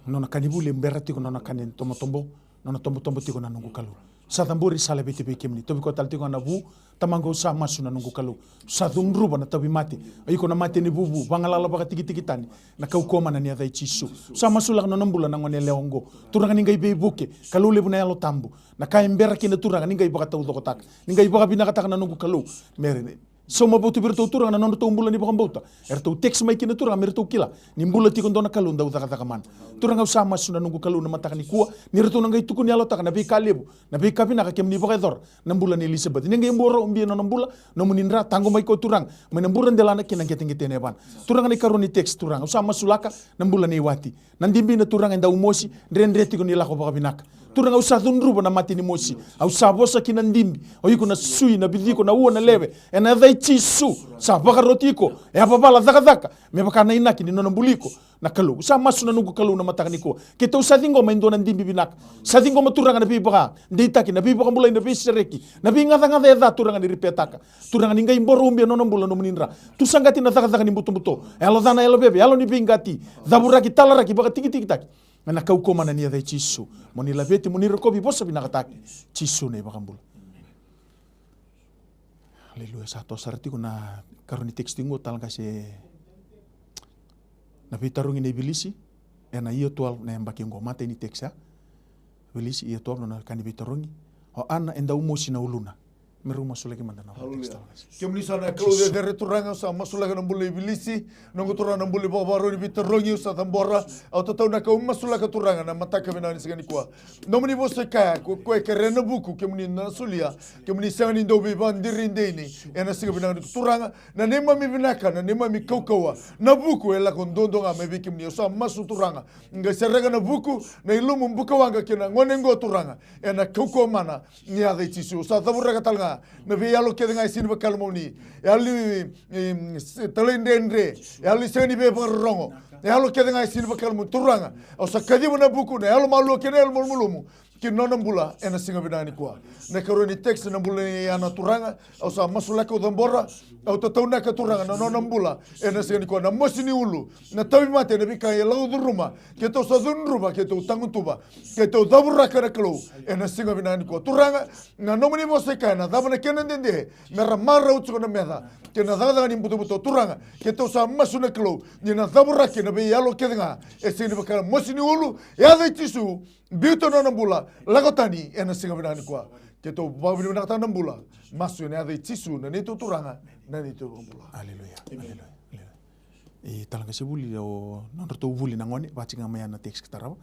nona ka ni vuli, e bera tiko nona ka ni tobotobo, nona tobotobo tiko na noqu Kalou. Sa cabori, sa laveti vei kemuni. Tauvi koya tale tiko ga na vu, Tamaqu, au sa masu na noqu Kalou. Sa cudruva na tauvimate, o iko na mate ni vuvu, vagalala vakatikitiki tani, na kaukauwa mana ni yaca i Jisu. Sa masulaka nona bula na gone yalewa oqo. Turaga, ni qai veivuke, Kalou levu na Yalo Tabu. Na ka e bera kina, Turaga, ni qai vakataucokotaka, ni qai vakavinakataka na noqu Kalou. Me Sauma votu vei iratou, Turaga, na nodratou bula ni vakabauta. Eratou text mai kina, Turaga, me ratou kila ni bula tiko e dua na Kalou dau cakacaka mana. Turaga, au sa masu na noqu Kalou na mataka nikua, ni ratou na qai tukunialotaka na veika levu, na veika vinaka kemuni vakayacora na bula nei Ilisabeti. Ni qai boro ubia na nona bula, nomuni dra, taqomaki koya, Turaga, mai na bura delana ki na qeteqete ni yavana. Turaga, na ikarua ni text, Turaga, au sa masulaka na bula nei Wati. Na dibina, Turaga, e dau mosi, dredre tiko ni lako vakavinaka. Turaga, au sa cudruva na mate ni mosi. Au sa vosa ki na dibi. O iko na sui, na viciko, na ua, na lewe. Ena yaca i Jisu, sa vakaroti iko. E a vavala cakacaka me vaka na inaki ni nona buli iko na Kalou. Au sa masu na noqu Kalou na mataka nikua. Keitou sa ciqoma e dua na dibi vinaka. Sa ciqoma, Turaga, na veivakadeitaki, na veivakabulai, na veisereki, na veigacagaca e ca, Turaga, ni ripetaka. Turaga, ni qai boro ubia na nona bula nomuni dra. Tusaqati na cakacaka ni butobuto. Yalo ca, na yalo veve, yalo ni veiqati. Cavuraki, talaraki, vakatikitikitaki ena kaukauwa mana ni yaca i Jisu. Mo ni laveti, mo ni rokovi, vosa vinakataki. Jisu na iVakabula. Aleluya. Sa toso sara tiko na ikarua ni text qo, Tala Qase. Na veitarogi nei Vilisi ena year twelve na yabaki qo. Matai ni text, a? Vilisi, year twelve, na ka ni veitarogi. O Ana, e dau mosi na uluna. Me rau masulaki mada na text. Hallelujah. Kemuni sa na Kalou cecere, Turaga, au sa masulaka na bula i Vilisi. Noqu Turaga, na bula ni vakavakarau ni veitarogi au sa cabora. Au tataunaka, au masulaka, Turaga, na mataka vinaka ni siga nikua. Nomuni vosa e kaya, ko koya e kerea na vuku, kemuni na solia. Kemuni sega ni dau veivakadeideini ena siga vinaka nikua, Turaga. Na neimami vinaka, na neimami kaukauwa, na vuku e lako duadua ga mai vei kemuni. Au sa masu, Turaga, qai sereka na vuku, na ilumu, bukawaqa kei na gone qo, Turaga, ena kaukauwa mana ni yaca i Jisu. Au sa cavuraka tale ga na veiyalo kece ga e sega ni vakayalomauni. Yalo ni, em, se-, talaidredre. Yalo ni sega ni veivakarorogo. Yalo kece ga e sega ni vakayalomauni, Turaga. Au sa kaciva na vuku, na yalomalua kei na yalomalumalumu ki na nona bula ena siga vinaka nikua. Na ikarua ni text, na bula nei Ana, Turaga, au sa masulaka, au cabora, au tataunaka, Turaga, na nona bula ena siga nikua. Na mosi ni ulu, na tauvimate, na veika e lako curuma, keitou sa cudruva, keitou tagutuva, keitou cavuraka, na Kalou, ena siga vinaka nikua. Turaga, na nomuni vosa e kaya, na cava na kena dede, me ra marau tiko na meca kei na cakacaka ni butobuto, Turaga. Keitou sa masu, na Kalou, ni na cavuraki na veiyalo kece ga e sega ni vaka, mosi ni ulu, yaca i Jisu. Biuta na nona bula, lako tani ena siga vinaka nikua. Keitou vakavinavinakataka na bula. Masu ena yaca i Jisu, na neitou Turaga, na neitou iVakabula. Aleluya. Amen. Aleluya. Aleluya. E, Tala Qase, vuli, o nodratou vuli na gone, vaka tiko ga mai na text ka tarava.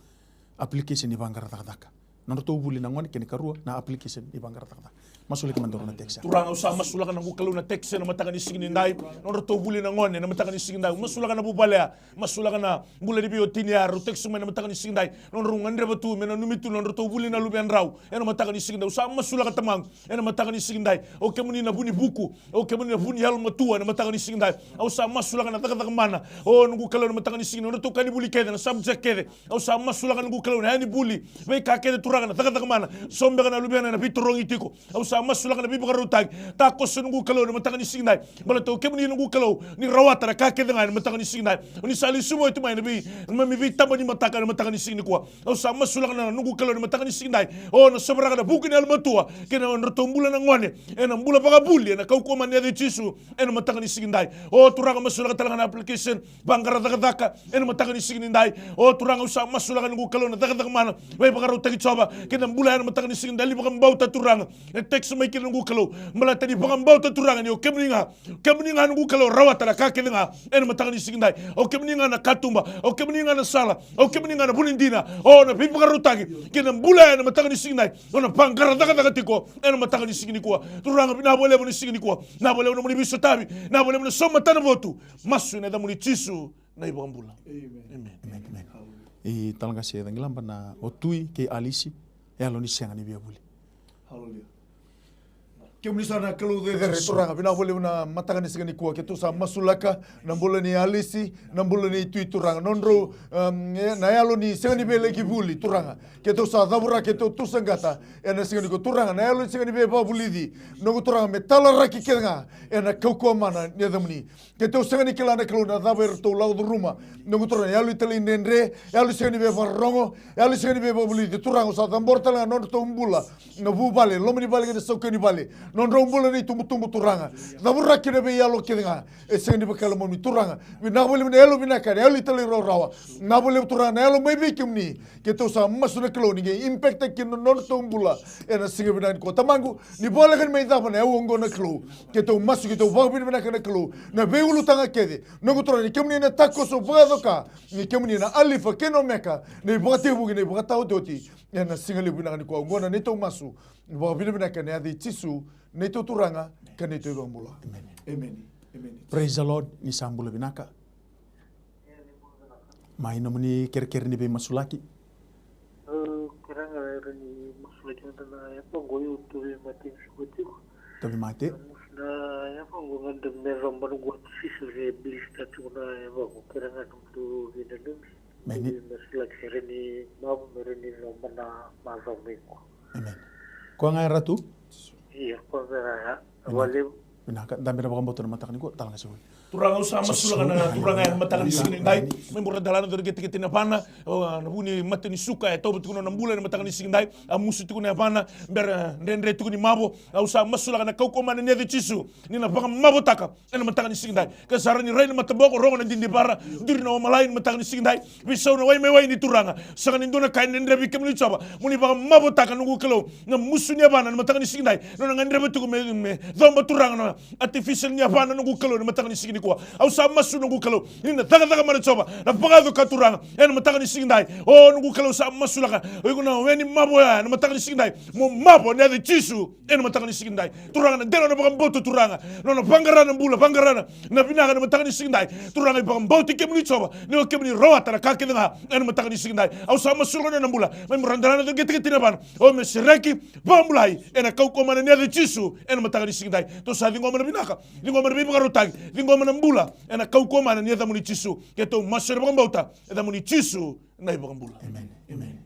Application ni vaqara cakacaka. Nodratou vuli na gone, kena ikarua, na application ni vaqara cakacaka. Masulaki mada na text. Turaga, au sa masulaka, noqu Kalou, na text ena mataka ni siga nidai. Nodratou vuli na gone ena mataka ni siga nidai. Masulaka na vuvale ya. Masulaka na bula ni veiwatini ya, rau text mai ena mataka ni siga nidai. Nodrau gadreva tu me nanumi tu na nodratou vuli na luvedrau ena mataka ni siga nidai. Au sa masulaka, Tamaqu, ena mataka ni siga nidai. O kemuni na vu ni vuku. O kemuni na vu ni yalomatua ena mataka ni siga nidai. Au sa masulaka na cakacaka mana, o noqu Kalou, ena mataka ni siga nidai. Nodratou ka ni vuli kece, na subject kece. Au sa masulaka, noqu Kalou, na yaya ni vuli, veika kece, Turaga, na cakacaka mana. So beka na luvena ena veitarogi tiko. Au sa masulaka na veivakarautaki. Takoso, noqu Kalou, ena mataka ni siga nidai. Baleta o kemuni, noqu Kalou, ni rawata na ka kece ga ena mataka ni siga nidai. O ni sa lesu oti mai na vei, na neimami veitaba ni mataka ena mataka ni siga nikua. Au sa masulaka, na noqu Kalou, ena mataka ni siga nidai. O na sovaraka na vuku ni yalomatua kei na nodratou bula na gone ena bula vakavuli, ena kaukauwa mana ni yaca i Jisu, ena mataka ni siga nidai. O Turaga, masulaka tale ga na application vaqara cakacaka ena mataka ni siga nidai. O Turaga, au sa masulaka, noqu Kalou, na cakacaka mana, veivakarautaki, Jiova, kei na bula ena mataka ni siga nidai ni vakabauta, Turaga. E text mai kina, noqu Kalou, baleta ni vakabauta, Turaga, ni o kemuni ga, kemuni ga, noqu Kalou, rawata na ka kece ga ena mataka ni siga nidai. O kemuni ga na katuba, o kemuni ga na sala, o kemuni ga na vu ni dina. O na veivakarautaki kei na bula ena mataka ni siga nidai, o na vaqara cakacaka tiko ena mataka ni siga nikua. Turaga, vinaka vakalevu na siga nikua. Vinaka vakalevu na nomuni veisotavi, vinaka vakalevu na sauma tani na votu. Masu ena yacamuni, Jisu na iVakabula. Amen. Amen. Amen. Amen. E, Tala Qase, cagilaba, na o Tui kei Alisi, e yalo ni sega ni via vuli. Hallelujah. Kemuni sa na Kalou cecere, Turaga, vinaka vakalevu na mataka ni siga nikua. Keitou sa masulaka na bula nei Alisi, na bula nei Tui, Turaga. Nodrau, um, e, na yalo ni sega ni via laki vuli, Turaga. Keitou sa cavura, keitou tusaqata ena siga nikua, Turaga, na yalo ni sega ni via vakavulici. Noqu Turaga, me talaraki kece ga ena kaukauwa mana ni yacamuni. Keitou sega ni kila, na Kalou, na cava eratou lako curuma. Noqu Turaga, yalo ni talaidredre, yalo ni sega ni via vakarorogo, yalo ni sega ni via vakavulici. Turaga, au sa cabora tale ga na nodratou bula, na vuvale, loma ni vale kei na sauka ni vale. nodrau bula na itubutubu Turaga. Cavuraki na veiyalo kece ga e sega ni vaka na lomamuni Turaga. Vinaka vakalevu na yalo vinaka, na yalo italairawarawa. Vinaka vakalevu Turaga na yalo mai vei kemuni. Keitou sa masu na Kalou ni qai impact-taki kina na nodratou bula ena siga vinaka nikua. Tamaqu, ni voleka ni mai cava na yau oqo na Kalou. Keitou masu, keitou vakavinavinaka na Kalou. Na veiulutaga kece, noqu Turaga, ni kemuni na takoso vakacoka, ni kemuni na Alifa kei na Omeka, na ivakatekivu kei na ivakataotioti. Ena siga levu vinaka nikua oqo na neitou masu. Vakavinavinaka ena yaca i Jisu, neitou Turaga ka neitou iVakabula. Emeni. Emeni. Emeni. Praise the Lord, ni sa bula vinaka. Mai nomuni kerekere ni veimasulaki. Au kerea ga era ni masulaki mada na yavaqu, au tauvimate ni suka tiko. Tauvimate. Na yavaqu ga da me cava na noqu artificial blister tiko na yavaqu, kerea ga nomudou veinanumi. Emeni. Masulaki era ni mavo, era ni cava na macawa mai qo. Emeni. Koya ga e Ratu? Ia, koya ga ya. Vinaka. Vinaka, dabe na vakabauta na mataka nikua, Talagasi Vuli. Turaga, au sa masulaka na Turaga ena mataka ni siga nidai. Mai bura dalana dori ketekete na vana, o, na vu ni mate ni suka e tauva tiko na nona bula ena mataka ni siga nidai. A musu tiko na yavana, bera dredre tiko ni mavo. Au sa masulaka na kaukauwa mana ni yaca i Jisu, ni na vakamavotaka ena mataka ni siga nidai. Ke sa rawa ni rai na mataboko, rogo na didivara, duri na omalai ena mataka ni siga nidai. Veisau na wai mai wai ni Turaga. Sega ni dua na ka e dredre vei kemuni Jiova. Mo ni vakamavotaka noqu Kalou na musu ni yavana ena mataka ni siga nidai. Nona gadreva tiko me, me coba Turaga na artificial ni yavana noqu Kalou ena mataka ni siga nikua. Au sa masu noqu Kalou, ni na cakacaka mana Jiova na vakayaco ka Turaga ena mataka ni siga nidai. O noqu Kalou, sa masulaka o iko na we ni mavo ya ena mataka ni siga nidai. Mo mavo ena yaca i Jisu. Ena mataka ni siga nidai. Turaga, na dela na vakabauta Turaga. Nona vaqara na bula, vaqara na vinaka ena mataka ni siga nidai. Turaga, vakabauti kemuni Jiova, ni o kemuni rawata na ka kece ga ena mataka ni siga nidai. Au sa masulaka na nona bula. Mai bura dalana dori ketekete na vana. O me sereki, vakabulai ena kaukauwa mana ni yaca i Jisu ena mataka ni siga nidai. Tou sa ciqoma na vinaka, ciqoma na veivakarautaki, ciqoma na bula ena kaukauwa mana ni yacamuni Jisu. Keitou masu ena vakabauta, yacamuni Jisu na iVakabula. Emeni. Emeni.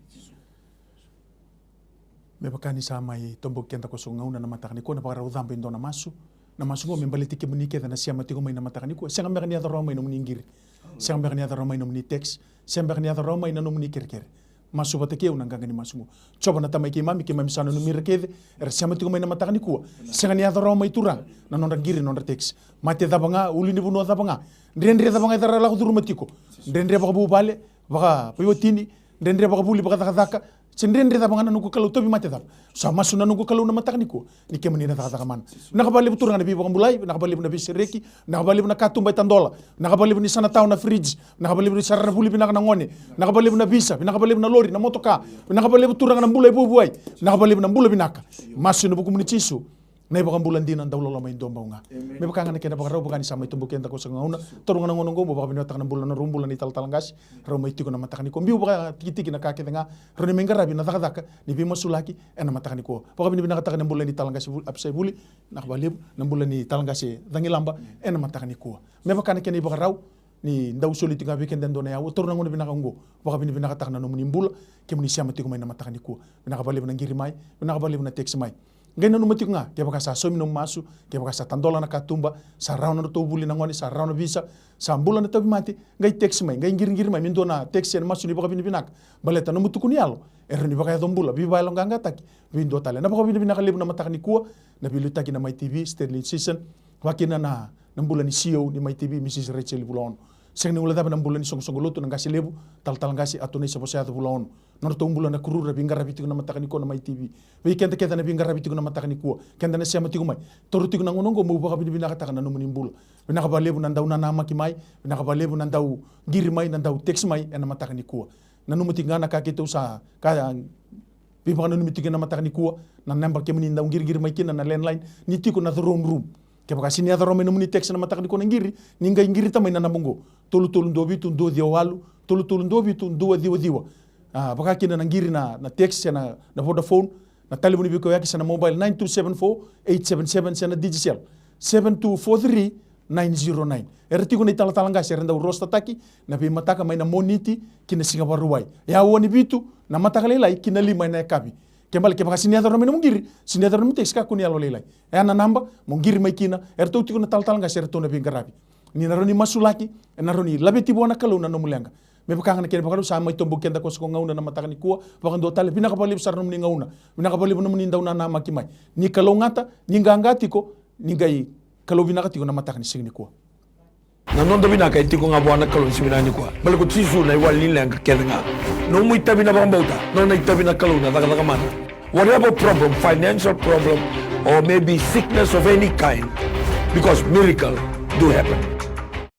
Me vaka ni sa mai toboki keda ko so gauna na mataka nikua, na vakarau caba e dua na masu. Na masu qo me baleti kemuni kece na sema tiko mai na mataka nikua. Sega beka ni yaco rawa mai nomuni qiri. Sega beka ni yaco rawa mai nomuni text. Sega beka ni yaco rawa mai na nomuni kerekere. Masu vata kei au na qaqa ni masu qo. Jiova na Tamai keimami, keimami sa nanumi ira kece era sema tiko mai na mataka nikua. Sega ni yaco rawa mai Turaga na nodra qiri, nodra text. Mate cava ga, ulunivanua cava ga, dredre cava ga era lako curuma tiko. Dredre vakavuvale, vakaveiwatini, dredre vakavuli vakacakacaka, se dredre cava ga na noqu Kalou, tauvimate cava. Sa masu na noqu Kalou na mataka nikua, ni kemuni na cakacaka mana. Vinaka vakalevu Turaga na veivakabulai, vinaka vakalevu na veisereki, vinaka vakalevu na katuba e tadola, vinaka vakalevu ni sa na tawa na fridge, vinaka vakalevu ni sa ra na vuli vinaka na gone, vinaka vakalevu na visa, vinaka vakalevu na lori, na motoka, vinaka vakalevu Turaga na bula e vuavuai, vinaka vakalevu na bula vinaka. Masu ena vukumuni Jisu. Na iVakabula dina, dauloloma e dua bau ga. Emeni. Me vaka ga na kena vakarau, vaka ni sa mai toboki keda ko sa gauna. Taura ga na gauna oqo mo vakavinavinakataka na bula na rau bula na italatala qase. Rau mai tiko na mataka nikua. Biu vakatikitiki na ka kece ga. Rau ni mai qaravi na cakacaka ni veimasulaki ena mataka nikua. Vakavinavinakataka na bula ni talaqase Vu-, Apisai Vuli. Vinaka vakalevu na bula ni talaqase Cagilaba ena mataka nikua. Me vaka na kena ivakarau, ni dau soli tiko ga vei keda e dua na yaua, taura na gauna vinaka oqo, vakavinavinakataka na nomuni bula, kemuni sema tiko mai na mataka nikua. Vinaka vakalevu na qiri mai, vinaka vakalevu na text mai. Qai nanuma tiko ga, kevaka sa saumi nomu masu, kevaka sa tadola na katuba, sa rawa na nodratou vuli na gone, sa rawa na visa, sa bula na tauvimate, qai text mai, qai qiriqiri mai, me dua na text ena masu ni vakavinavinaka. Baleta nomu tuku ni yalo e rawa ni vakayaco bula veivakayaloqaqataki vei dua tale. Na vakavinavinaka levu na mataka nikua, na veiliutaki na Mai T V, Stanley Season, vakakina na na bula ni C E O ni Mai T V, Mrs Rachel Vulaono. Sega ni guilecava na bula ni soqosoqo lotu, na qase levu, talatala qase Atonai Savosayaco Vulaono. Nodratou bula na crew ra veiqaravi tiko na mataka nikua na Mai T V. Vei keda kece na veiqaravi tiko na mataka nikua, keda na sema tiko mai. Taura tiko na gauna oqo meu vakavinavinakataka na nomuni bula. Vinaka vakalevu na dau nanamaki mai, vinaka vakalevu na dau qiri mai, na dau text mai ena mataka nikua. Nanuma tiko ga na ka keitou sa ka veivakananumi tiko ena mataka nikua, na naba kemuni dau qiriqiri mai kina na landline, ni tiko na throne room. Kevaka sega ni yaco rawa mai nomuni text na mataka nikua na qiri, ni qai qirita mai na naba oqo. Tolu tolu dua vitu dua ciwa walu, tolu tolu dua vitu dua ciwa ciwa. A, vaka kina na qiri na, na text se na, na Vodafone, na talevoni veikauyaki se na mobile nine two seven four eight seven seven se na Digicel seven two four three nine zero nine. Era tiko na italatala qase era dau roster-taki na veimataka mai na Moniti ki na Siga Vakarauwai. E aua ni vitu na mataka lailai ki na lima ena yakavi. Ke bale, kevaka sega ni yaco rawa mai nomu qiri, sega ni yaco rawa mai nomu text, kakua ni yalolailai. E ya na naba mo qiri mai kina, eratou tiko na talatala qase, eratou na veiqaravi. Ni na rawa ni masulaki, ena rawa ni laveti vua na Kalou na nomu leqa. Me vaka ga na kena vakalou sa mai toboki keda koso ko gauna na mataka nikua, vakadua tale, vinaka vakalevu sara nomuni gauna, vinaka vakalevu nomuni dau nanamaki mai. Ni kalougata, ni qaqa tiko, ni qai kalou vinaka tiko na mataka ni siga nikua. Na noda vinaka e tiko ga vua na Kalou ni siga vinaka nikua. Baleta ko Jisu na iwali ni leqa kece ga. Nomu itavi na vakabauta, nona itavi na Kalou na cakacaka mana. Whatever problem, financial problem, or maybe sickness of any kind, because miracle do happen.